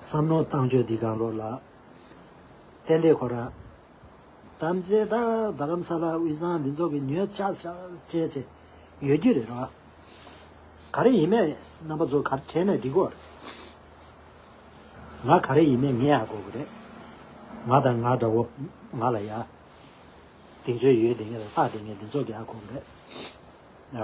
བསམ་མནོ་བཏང་ཕྱོགས་འདི་གང་ལོགས་ལ་ཏན་ཏན་ཁོ་རང་། དམ་རྫས་ད་རྡ་རམ་ས་ལ་དབུས་གཙང་འདི་ཚོ་གི་ཉོས་ཆ་ཆ་བྱས་བྱས་ཡོད་རྒྱུ་རེད་རོ། ག་རེ་ཡིན་མེད་རྣམ་པ་ཚོ་ག་རེ་དྲན་ནས་འགྲིག་གོ། ང་ག་རེ་ཡིན་མེད་ངས་ཡག་གོ་གི་རེད། ང་དང་ང་འདྲ་བོ་ང་ལ་ཡ། གདེང་ཚོད་ཡོད་དེ་ངས་ལ་རྟགས་དེ་ངས་འདི་ཚོ་གི་ཡག་གོ་གི་རེད། ཡ།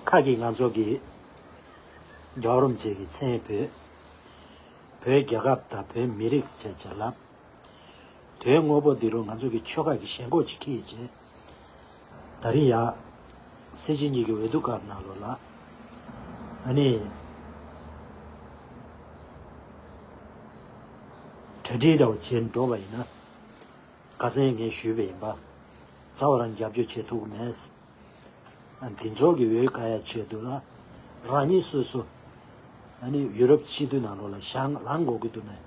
ཁ་གི་ང་ཚོ་གི་རྒྱལ་བ་རིན་པོ་ཆེ་གི་མཚན་བོད། བོད་རྒྱལ་ཁབ་དང་བོད་མི་རིགས་ཚེ་ཆེ་ལབ། དོན་དངོས་པོ་འདི་རུ་ང་ཚོ་གི་ཆོལ་ཁ་གི་ཞེན་ཁོག་ཅིག་ཁེལ་རྗེས། ད་རེས་ཡ། སྲིད་སྤྱི་གཉིས་ཀྱི་འོས་བསྡུ་སྐབས་ནང་ལོགས་ལ། ཨ་ནི། གྲ་སྒྲིག་འདྲ་བོ་བྱས་འགྲོ་བ་ཡིན་ན། ཁ་སང་ངས་ཞུས་པ་ཡིན་པ། རྩ་བ་རང་རྒྱབ་སྐྱོར་བྱེད་ཐུབ་ཀྱི་མེད། ཨ་འདི་ཚོ་གི་འོས་བཀལ་ཡ་ཆེད་དུ་ལ། རང་ཉིད་སོ་སོ། ཨ་ནི་ཡུ་རོབ་སྤྱི་འཐུས་ནང་ལོགས་ལ་ཞང་ལངས་དགོས་ཀྱི་འདུག་ནས།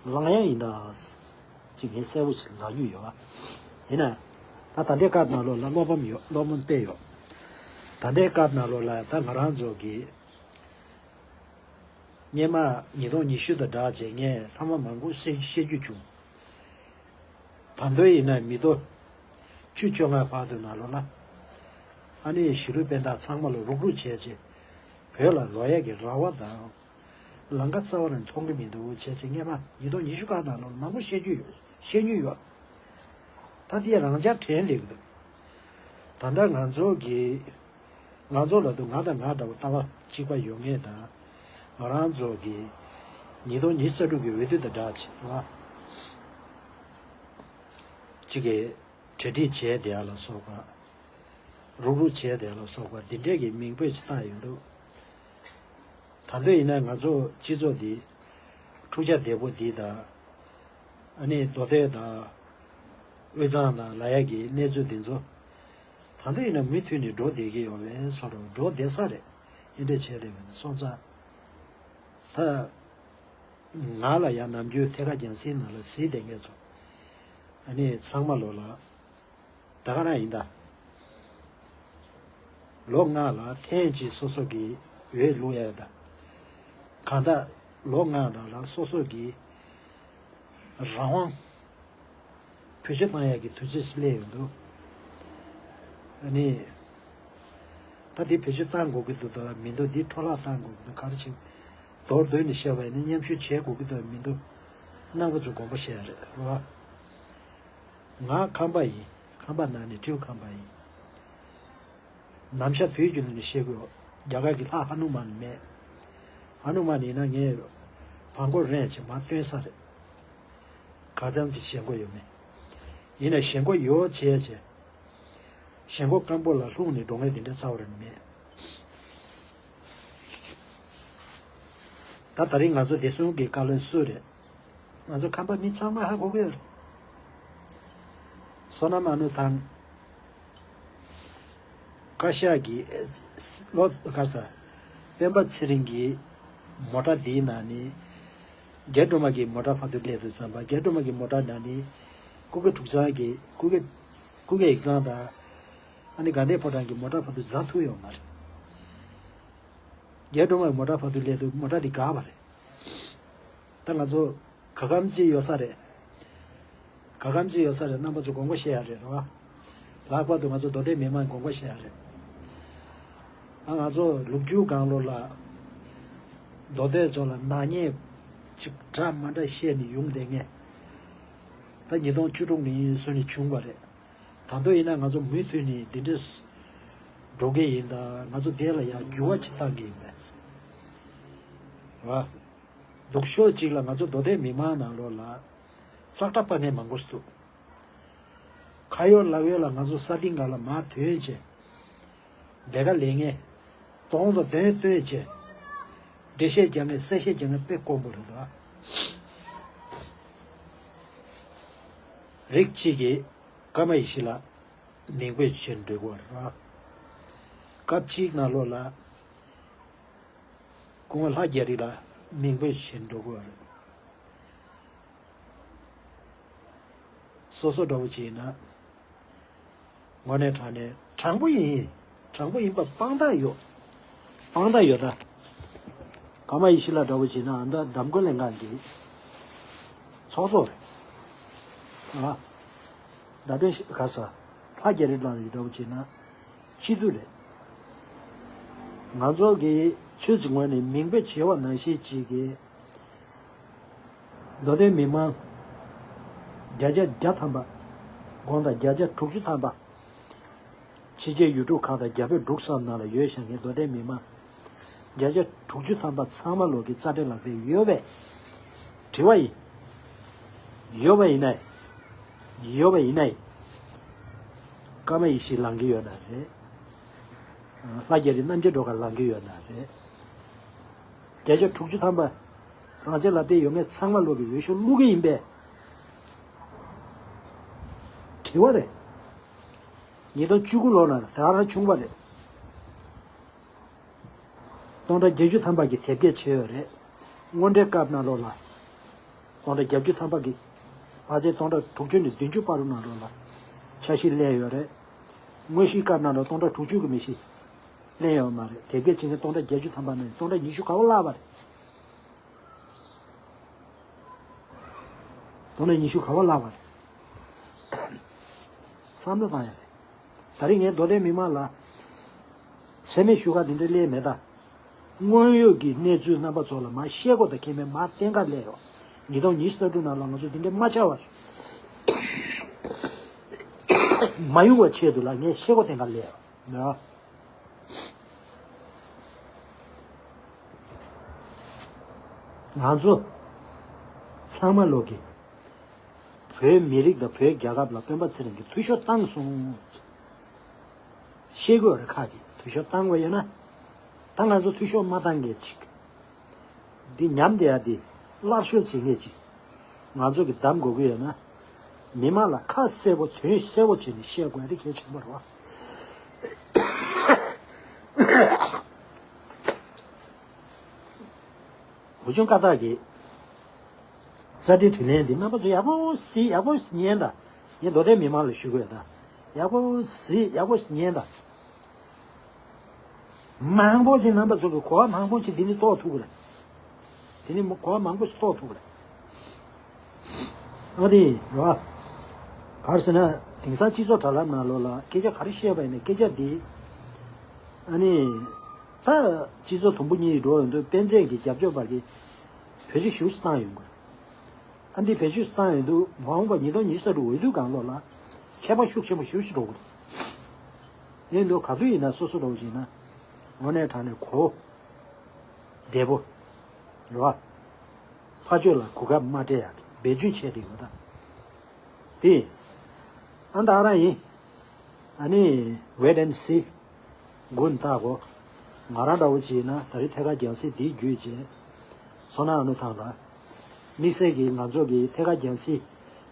ལངས་ཡ་ཡིན་ད། ཅིག་ངས་གསལ་པོ་ཞིག་ལབ་རྒྱུ་ཡོད་པ། ཡིན་ན། ད་ད་ལྟའི་སྐབས་ནང་ལོགས་ལ་བློ་ཕམ་ཡོད་བློ་ཕམ་དཔེ་ཡོད། ད་ལྟའི་སྐབས་ནང་ལོགས་ལ་ད་ང་རང་ཚོ་གི་སྔོན་མ་ཉིས་སྟོང་ཉི་ཤུ་དང་སྦྲགས་བྱས་ངས་ཐ་མ་མང་པོ་བཤད་བཤད་རྒྱུ་བྱུང་། ད་དུང་ཡིན་ན་མི་ཐོ་བཅུ་བཅོ་ལྔ་བར་དུ་ནང་ལོགས་ལ། ཨ་ནི་གཞིས་ལུས་སྤུན་ཟླ་ཚང་མ་ལ་རུག་རུག་བྱས་བྱས། བོད་ལ་ལོག་ཡས་ཀྱི་ར་བ་དང་། ལམ་ཁ་རྩ་བ་ནས་མཐོང་གི་མི་འདུག་བྱས་བྱས་སྔོན་མ་ཉིས་སྟོང་ཉི་ཤུ་ཁ་ནང་ལོགས་ལ་མང་པོ་བཤད་རྒྱུ་ཡོད་བཤད་རྒྱུ་ཡོད། ད་དེ་རང་འཇགས་དྲན་བསྡད་ཀྱི་འདུག་ད་ལྟ་ང་ཚོ་གི། ང་ཚོ་ལ་དུ་ང་དང་ང་འདྲ་བོ་ལྟ་བ་གཅིག་པ་ཡོད་མཁན་དང་། ང་རང་ཚོ་གི་ཉིས་སྟོང་ཉི་ཤུ་རྩ་དྲུག་གི་འོས་བསྡུ་དང་སྦྲགས་བྱས་ང་གཅིག་གི་གྲ་སྒྲིག་བྱས་བསྡད་ཡ་ལ་སོགས་པ། རུག་རུག་བྱས་བསྡད་ཡ་ལ་སོགས་པ་འདི་འདྲས་ཀྱི་མིང་འབོད་ཅིག་བཏང་ཡོད་འདུག་ད་དུང་ཡིན་ན་ང་ཚོ་སྤྱི་ཚོགས་འདི་འཁྲུག་ཆ་དོད་པོ་འདི་དང་། ཨ་ནི་མདོ་སྟོད་དང་། དབུས་གཙང་དང་ལབ་ཡ་གི་གནས་ཚུལ་འདི་ཚོ། ད་ལྟ་ཡིན་ན་མུ་མཐུད་ནས་འགྲོ་བསྡད་ཀྱི་ཡོད་པའི་བཟོ་འདྲ་འགྲོ་བསྡད་ས་རེད། ཨེ་འདྲ་བྱས་བསྡད་པ་ཡིན་ན་སོང་ཙང་། ད། ང་ལ་ཡང་ནམ་རྒྱུན་ཐད་ཀར་རྒྱང་སྲིང་ནང་ལ་གཟིགས་བསྡད་མཁན་ཚོ། ཨ་ནི་ཚང་མ་ལོ་ལ། ད་ག་རང་ཡིན་ད། ལོ་ལྔ་ལ་ཐེངས་གཅིག་སོ་སོ་གི་འོས་བླུག་ཡ་ཡོད་ད། གང་ལྟར། ལོ་ལྔ་རང་ལ་སོ་སོ་གི་རང་དབང་བེད་སྤྱོད་བཏང་ཡག་གི་དུས་ཚོད་སླེབས་ཡོང་འདུག་ཨ་ནི། ད་འདི་བེད་སྤྱོད་བཏང་དགོས་ཀྱི་འདུག་དང་མི་འདུག་འདི་འཕྲོ་བརླག་བཏང་དགོས་ཀྱི་འདུག་ག་རེ་བྱེད། མདོར་བསྡུས་ནས་བཤད་པ་ཡིན་ན་མཉམ་ཞུགས་བྱེད་དགོས་ཀྱི་འདུག་མི་འདུག་རྣམ་པ་ཚོ་དགོངས་པ་བཞེས་ཡ་རེད་རེད་བ། ང་ཁམས་པ་ཡིན། ཁམས་པ་ནང་ནས་སྤྲེའུ་ཁམས་པ་ཡིན། ནམ་ཞག་དུས་རྒྱུན་དུ་ནས་བཤད་དགོས། རྒྱ་གར་གྱི་ལྷ་ཧ་ནུ་མན་མེད། ཧ་ནུ་མན་ཡིན་ན་ངས་བང་གོ་རེད་ཅེས་མ་སྟོན་ས་རེད། ག་ཙམ་གྱི་ཞེན་ཁོག་ཡོད་མེད། ཡིན་ན་ཞེན་ཁོག་ཡོད་བྱས་བྱས། ཞེན་ཁོག་སྐམ་པོ་ལ་ལྷུང་ནས་འགྲོ་མཁན་དེ་འདྲ་རྩ་བ་རང་མེད། ད་ད་རིང་ང་ཚོ་བདེ་སྲུང་གི་བཀའ་བློན་སུ་རེད། ང་ཚོ་ཁམས་པ་མི་ཚང་མ་ཧ་གོ་གི་ཡོད་རེད། བསོད་ནམས་ཨ་ནུ་དང་། བཀའ་ཤག་གི་ལོ་ག་ས། སྤེན་པ་ཚེ་རིང་གི་མོ་ཊ་འདིའི་ནང་ནས། རྒྱ་སྒྲོལ་མ་གི་མོ་ཊ་ཕར་དུ་སླེབས་དུས་ཙམ་པ་རྒྱ་སྒྲོལ་མ་གི་མོ་ཊ་ནང་ནས། ཀུ་ཀེ་འབྲུག་ཚང་གི་ཀུ་ཀེ་ཀུ་ཀེ་ཡིག་ཚང་དང་། ཨ་ནི་དགའ་ལྡན་ཕོ་བྲང་གི་མོ་ཊ་ཕར་དུ་འཛེགས་ཐུབ་ཡོད་མ་རེད། རྒྱ་སྒྲོལ་མ་གི་མོ་ཊ་ཕར་དུ་སླེབས་དུས་མོ་ཊ་འདི་འགག་པ་རེད། ད་ང་ཚོ་ག་གམ་ཅི་ཡོད་ས་རེད། ག་གམ་ཅི་ཡོད་ས་རེད། རྣམ་པ་ཚོ་དགོངས་པ་བཞེས་ཡ་རེད་རོ། ལྷག་པར་དུ་ང་ཚོ་མདོ་སྟོད་མི་མང་དགོངས་པ་བཞེས་ཡ་རེད། ཨ་ང་ཚོ་ལུག་ཁྱུ་སྒང་ལོ་ལ། མདོ་སྟོད་ཚོ་ལ་ནག་ཉེས་ཅིག་འདྲ་མ་འདྲ་བཤད་ནས་ཡོང་བསྡད་མཁན། ད་ཉིས་སྟོང་བཅུ་དྲུག་ནས་བཟུང་ནས་བྱུང་བ་རེད། ད་དུང་ཡིན་ན་ང་ཚོ་མུ་མཐུད་ནས་འདི་འདྲས་འགྲོ་གི་ཡིན། ད་ང་ཚོ་དེ་ལ་ཡང་འགྱུར་བ་ཅིག་བཏང་གི་ཡིན་པས། ར། སྡུག་ཤོས་གཅིག་ལ་ང་ཚོ་མདོ་སྟོད་མི་མང་ནང་ལོགས་ལ་ཙག་སྒྲ་སྤར་མཁན་མང་པོ་ཞིག་འདུག་ཁ་ཡོད་ལག་ཡོད་ལ་ང་ཚོ་ས་སྟེང་སྒང་ལ་མར་ཐོན་བྱས། ལས་ཀ་ལས་མཁན། གདོང་ལ་གདོན་སྟོན་བྱས། འགྲེལ་བཤད་རྒྱག་མཁན་གསལ་བཤད་རྒྱག་མཁན་དཔེ་དཀོན་པོ་རེད་འདུག་རིགས་གཅིག་གིས་ཀརྨ་ཡེ་ཤེས་ལགས་མིང་འབོད་བྱེད་འགྲོ་གི་ཡོད་རེད། སྐབས་གཅིག་ནང་ལོགས་ལ་སྐུ་ངོ་ལྷ་རྒྱ་རི་ལགས་མིང་འབོད་བྱེད་འགྲོ་གི་ཡོད་རེད། སོ་སོ་འདྲ་བོ་བྱས་ན། དངོས་གནས་དྲང་གནས་དྲང་པོ་ཡིན། དྲང་པོ་ཡིན་པ་དཔང་རྟགས་ཡོད། དཔང་རྟགས་ཡོད་ད། ཀརྨ་ཡེ་ཤེས་ལགས་འདྲ་བོ་བྱས་ན་ཨ་མདའ་གདམ་བསྐོ་ལྷན་ཁང་གི་ཚོགས་གཙོ་རེད། ཨ། ཟླ་སྒྲོན་ཤི་ག་ས། ལྷ་རྒྱ་རི་ལགས་འདྲ་བོ་བྱས་ན་སྤྱི་འཐུས་རེད། ང་ཚོ་གི་ཆོས་ཀྱི་ངོས་ནས་མིང་འབོད་བྱས་པ་ནང་བཞིན་ཅིག་གི་མདོ་སྟོད་མི་མང་བརྒྱ་ཆ་བརྒྱ་ཐམ་པ། དགོངས་དག་བརྒྱ་ཆ་དྲུག་ཅུ་ཐམ་པ། ཕྱི་རྒྱལ་ཡུལ་གྲུ་ཁག་དང་རྒྱ་བོད་འབྲུག་གསུམ་ནང་ལ་ཡོད་བཞག་མཁན་མདོ་སྟོད་མི་མང་བརྒྱ་ཆ་དྲུག་ཅུ་ཐམ་པ་ཚང་མ་ལོག་གི་རྩ་ཁྲིམས་ལག་དེབ་ཡོད་པས། དྲི་བ་ཡིན། ཡོད་པ་ཡིན་ན། ཡོད་པ་ཡིན་ན། ཀརྨ་ཡེ་ཤེས་ལངས་ཀྱི་ཡོད་ན་རེད། ལྷ་རྒྱ་རི་རྣམ་རྒྱལ་སྒྲོལ་དཀར་ལངས་ཀྱི་ཡོད་ན་རེད། བརྒྱ་ཆ་དྲུག་ཅུ་ཐམ་པ། རང་ཆས་ལ་བལྟས་ཡོད་མཁན་ཚང་མ་ལོག་གི་འོས་ཤོག་བླུག་གི་ཡིན་པས། དྲི་བ་རེད། ཉིས་སྟོང་བཅུ་དགུ་ལོ་ན་ད་རང་བྱུང་བ་རེད། སྟོང་ཕྲག་བརྒྱད་ཅུ་ཐམ་པ་གི་དེབ་སྐྱེལ་བྱས་ཡོད་རེད། དངོས་འབྲེལ་སྐབས་ནང་ལོགས་ལ། སྟོང་ཕྲག་བརྒྱད་ཅུ་ཐམ་པ་གི། ཕལ་ཆེར་སྟོང་ཕྲག་དྲུག་ཅུ་ནས་བདུན་ཅུ་བར་དུ་ནང་ལོགས་ལ། འཆར་གཞི་གླས་ཡོད་རེད། དངོས་གཞིའི་སྐབས་ནང་ལོགས་སྟོང་ཕྲག་དྲུག་ཅུ་གི་མི་ཤི། གླས་ཡོད་མ་རེད། དེབ་སྐྱེལ་བྱེད་མཁན་སྟོང་ཕྲག་བརྒྱད་ཅུ་ཐམ་པ་ནས་སྟོང་ཕྲག་ཉི་ཤུ་ག་བ་བརླག་པ་རེད། སྟོང་ཕྲག་ཉི་ཤུ་ག་བ་བརླག་པ་རེད། བསམ་བློ་བཏང་ཡ་རེད། ད་རིང་ངས་མདོ་སྟོད་མི་མང་ལ། མཚན་སྨད་ཞུ་ག་འདི་འདྲ་སླེབས་མེད་ད། དངོས་ཡོད་ཀྱི་གནས་ཚུལ་རྣམ་པ་ཚོ་ལ་མར་བཤད་དགོས་དང་ཁེལ་མེད་མར་བསྟན་ག་སླེབས་ཡོད། ཉིས་སྟོང་ཉི་ཤུ་རྩ་དྲུག་ནང་ལ་ང་ཚོ་འདི་འདྲ་མ་ཆགས་པ། མ་ཡོང་བའི་ཆེད་དུ་ལ་ངས་བཤད་དགོས་བསྟན་ག་སླེབས་ཡོད། ང་ཚོ་ཚང་མ་ལོག་གི་བོད་མི་རིགས་དང་བོད་རྒྱལ་ཁབ་ལ་སྤེན་པ་ཚེ་རིང་གིས་འཐུས་ཤོར་བཏང་སོང་། ཤེས་དགོས་རེད། ཁ་གི་འཐུས་ཤོར་བཏང་བ་ཡོད་ན། ད་ང་ཚོ་འཐུས་ཤོར་མ་བཏང་གི་ཅིག་འདི་ཉམས་བསྡད་ཡ་འདི་སླར་གསོ་བྱེད་མཁན་ཅིག་ང་ཚོ་གི་གདམ་དགོས་ཀྱི་ཡོད་ན། མི་མང་ལ་ཁ་གསལ་པོ་དོན་གསལ་པོ་བྱས་ནས་བཤད་དགོས་ཡ་དེ་གལ་ཆེན་པོ་རེད་བ། བུ་ཆུང་ཀ་དག་གིས་རྩ་ཁྲིམས་དྲིན་ལན་འདི་རྣམ་པ་ཚོ་ཡག་པོ་གཟིགས། ཡག་པོ་ཉན་དང་། ངས་མདོ་སྟོད་མི་མང་ལ་ཞུ་དགོས་དང་། ཡག་པོ་གཟིགས། ཡག་པོ་ཉན་དང་། མང་པོ་ཞིག་རྣམ་པ་ཚོ་གི་གོ་བ་མང་པོ་ཞིག་འདི་ནས་རྟོགས་ཐུབ་ཀྱི་རེད། དེ་ནི་གོ་བ་མང་པོ་ཞིག་རྟོགས་ཐུབ་ཀྱི་རེད། ཨ་དེ་རེད་བ། ག་རེ་ཟེར་ན། དེང་སང་སྤྱི་ཚོགས་དྲ་ལམ་ནང་ལོགས་ལ་སྐད་ཆ་ག་རེ་བཤད་པ་ཡིན་ན་སྐད་ཆ་འདི། ཨ་ནི། ད་སྤྱི་ཚོགས་དུམ་བུ་གཉིས་འགྲོ་ཡོང་དུས་དཔལ་འཛེམ་གྱི་རྒྱབ་སྐྱོར་པ་གིས་བེད་སྤྱོད་ཞེ་པོ་ཅིག་བཏང་ཡོང་གི་རེད། ཨ་འདི་བེད་སྤྱོད་བཏང་ཡོང་དུས་མ་འོངས་པ་ཉིས་སྟོང་ཉི་ཤུ་རྩ་དྲུག་འོས་བསྡུ་སྒང་ལོགས་ལ་ཁྱད་པར་ཤུགས་ཆེན་པོ་ཞེ་པོ་ཅིག་འགྲོ་གི་རེད། ཡིན་དུས་ག་དུས་ཡིན་ན་སོ་སོ་འདྲ་བོ་ཅིག་ཡིན་ན་དངོས་གནས་དྲང་གནས་གོ་བདེ་པོ་རེད་བ། ཕར་ཕྱོགས་ལ་གོ་སྐབས་མ་སྤྲད་ཡག་གི་འབད་བརྩོན་བྱས་བསྡད་ཡོད་ད། དེ། ཨ་ད་ཨ་རང་ཡིན། ཨ་ནི་wait and see། དགུན་ལྟ་གོ། ང་རང་འདྲ་བོ་བྱས་ན་ད་རེས་ཐད་ཀར་རྒྱང་སྲིང་འདི་བརྒྱུད་བྱས། བསོད་ནམས་ཨ་ནུ་ཐང་ལ། དམིགས་བསལ་གྱིས་ང་ཚོ་གི་ཐད་ཀར་རྒྱང་སྲིང་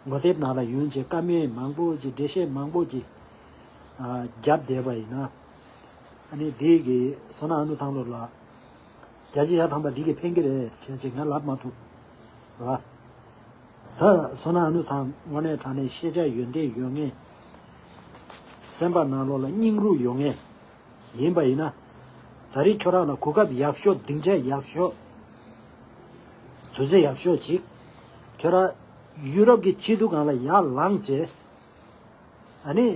ངོ་དེབ་ནང་ལ་ཡོང་བྱས་བཀའ་མོལ་མང་པོ་ཅིག་འགྲེལ་བཤད་མང་པོ་ཅིག་ཨ་བརྒྱབ་བསྡད་པ་ཡིན་ན། ཨ་ནི་འདི་གི་བསོད་ནམས་ཨ་ནུ་ཐང་ལོ་ལ། རྒྱལ་སྤྱི་ཡར་ཐང་པ་འདི་གི་ཕན་གི་རེད་ཟེར་ཅིག་ང་ལབ་མ་ཐུབ། རེད་བ། ད་བསོད་ནམས་ཨ་ནུ་ཐང་དངོས་གནས་དྲང་གནས་ཤེས་བྱ་ཡོན་ཏན་ཡོད་མཁན། སེམས་པ་ནང་ལོགས་ལ་སྙིང་རུས་ཡོད་མཁན་ཡིན་པ་ཡིན་ན། ད་རེས་ཁྱོད་རང་ལ་གོ་སྐབས་ཡག་ཤོས་སྡིངས་ཆ་ཡག་ཤོས། དུས་ཚོད་ཡག་ཤོས་ཅིག་ཁྱོད་རང་ཡུ་རོབ་ཀྱི་སྤྱི་འཐུས་སྒང་ལ་ཡར་ལངས་བྱས། ཨ་ནི།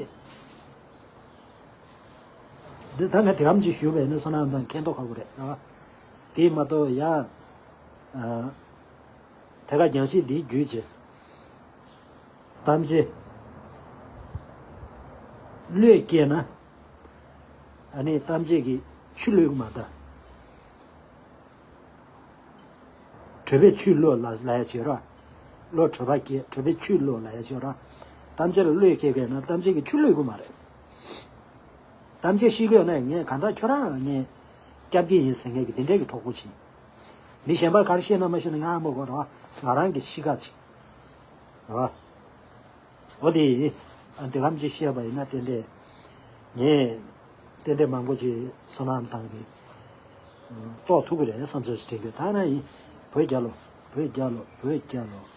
འདི་ད་ང་དེ་གམ་ཅིག་ཞུས་པ་ཡིན་ན་བསོད་ནམས་ཨ་ནུ་ཐང་མཁྱེན་མདོག་ཁ་པོ་རེད་རེད་བ། དེ་མ་གཏོགས་ཡ། ཨ། ཐད་ཀར་རྒྱང་སྲིང་འདི་བརྒྱུད་བྱས། གཏམ་བརྗོད་བློས་སྐྱེས་ན། ཨ་ནི་གཏམ་བརྗོད་ཀྱི་ཆུ་བླུགས་མ་ད། གྲོད་པའི་ཆུ་བླུགས་ལ་ལ་ཡ་བྱེད་ར། བློ་གྲོད་པ་སྐྱེས་གྲོད་པའི་ཆུ་བླུགས་ལ་ཡ་བྱེད་ར། གཏམ་བརྗོད་ལ་བློས་སྐྱེས་མཁན་ན་གཏམ་བརྗོད་ཀྱི་ཆུ་བླུགས་དགོས་མ་རེད། གཏམ་བརྗོད་ཤེས་ཀྱི་ཡོད་ན་ངས་གང་ལྟར་ཁྱོད་རང་ངས་སྐྱབས་ཀྱི་ཡིན་ཟེར་མཁན་གྱི་དེ་འདྲས་ཀྱི་གྲོགས་པོ་ཆེ། མི་གཞན་པ་ག་རེ་བཤད་ན་མ་བཤད་ན་ང་ཨ་མ་གོ་ར་བ། ང་རང་གི་གཤིས་ཀ་ཅིག་ར་བ། འོ་དེ་ཡིན། ཨ་འདི་གམ་ཅིག་བཤད་པ་ཡིན་ན་ཏན་ཏན་ངས་ཏན་ཏན་མང་པོ་ཅིག་བསོད་ནམས་ཐང་གི་རྟོགས་ཐུབ་ཀྱི་རེད་བསམ་ཚུལ་ཞིག་དྲན་གྱི་ད་ན་ཡིན། བོད་རྒྱལ་ལོ། བོད་རྒྱལ་ལོ། བོད་རྒྱལ་ལོ།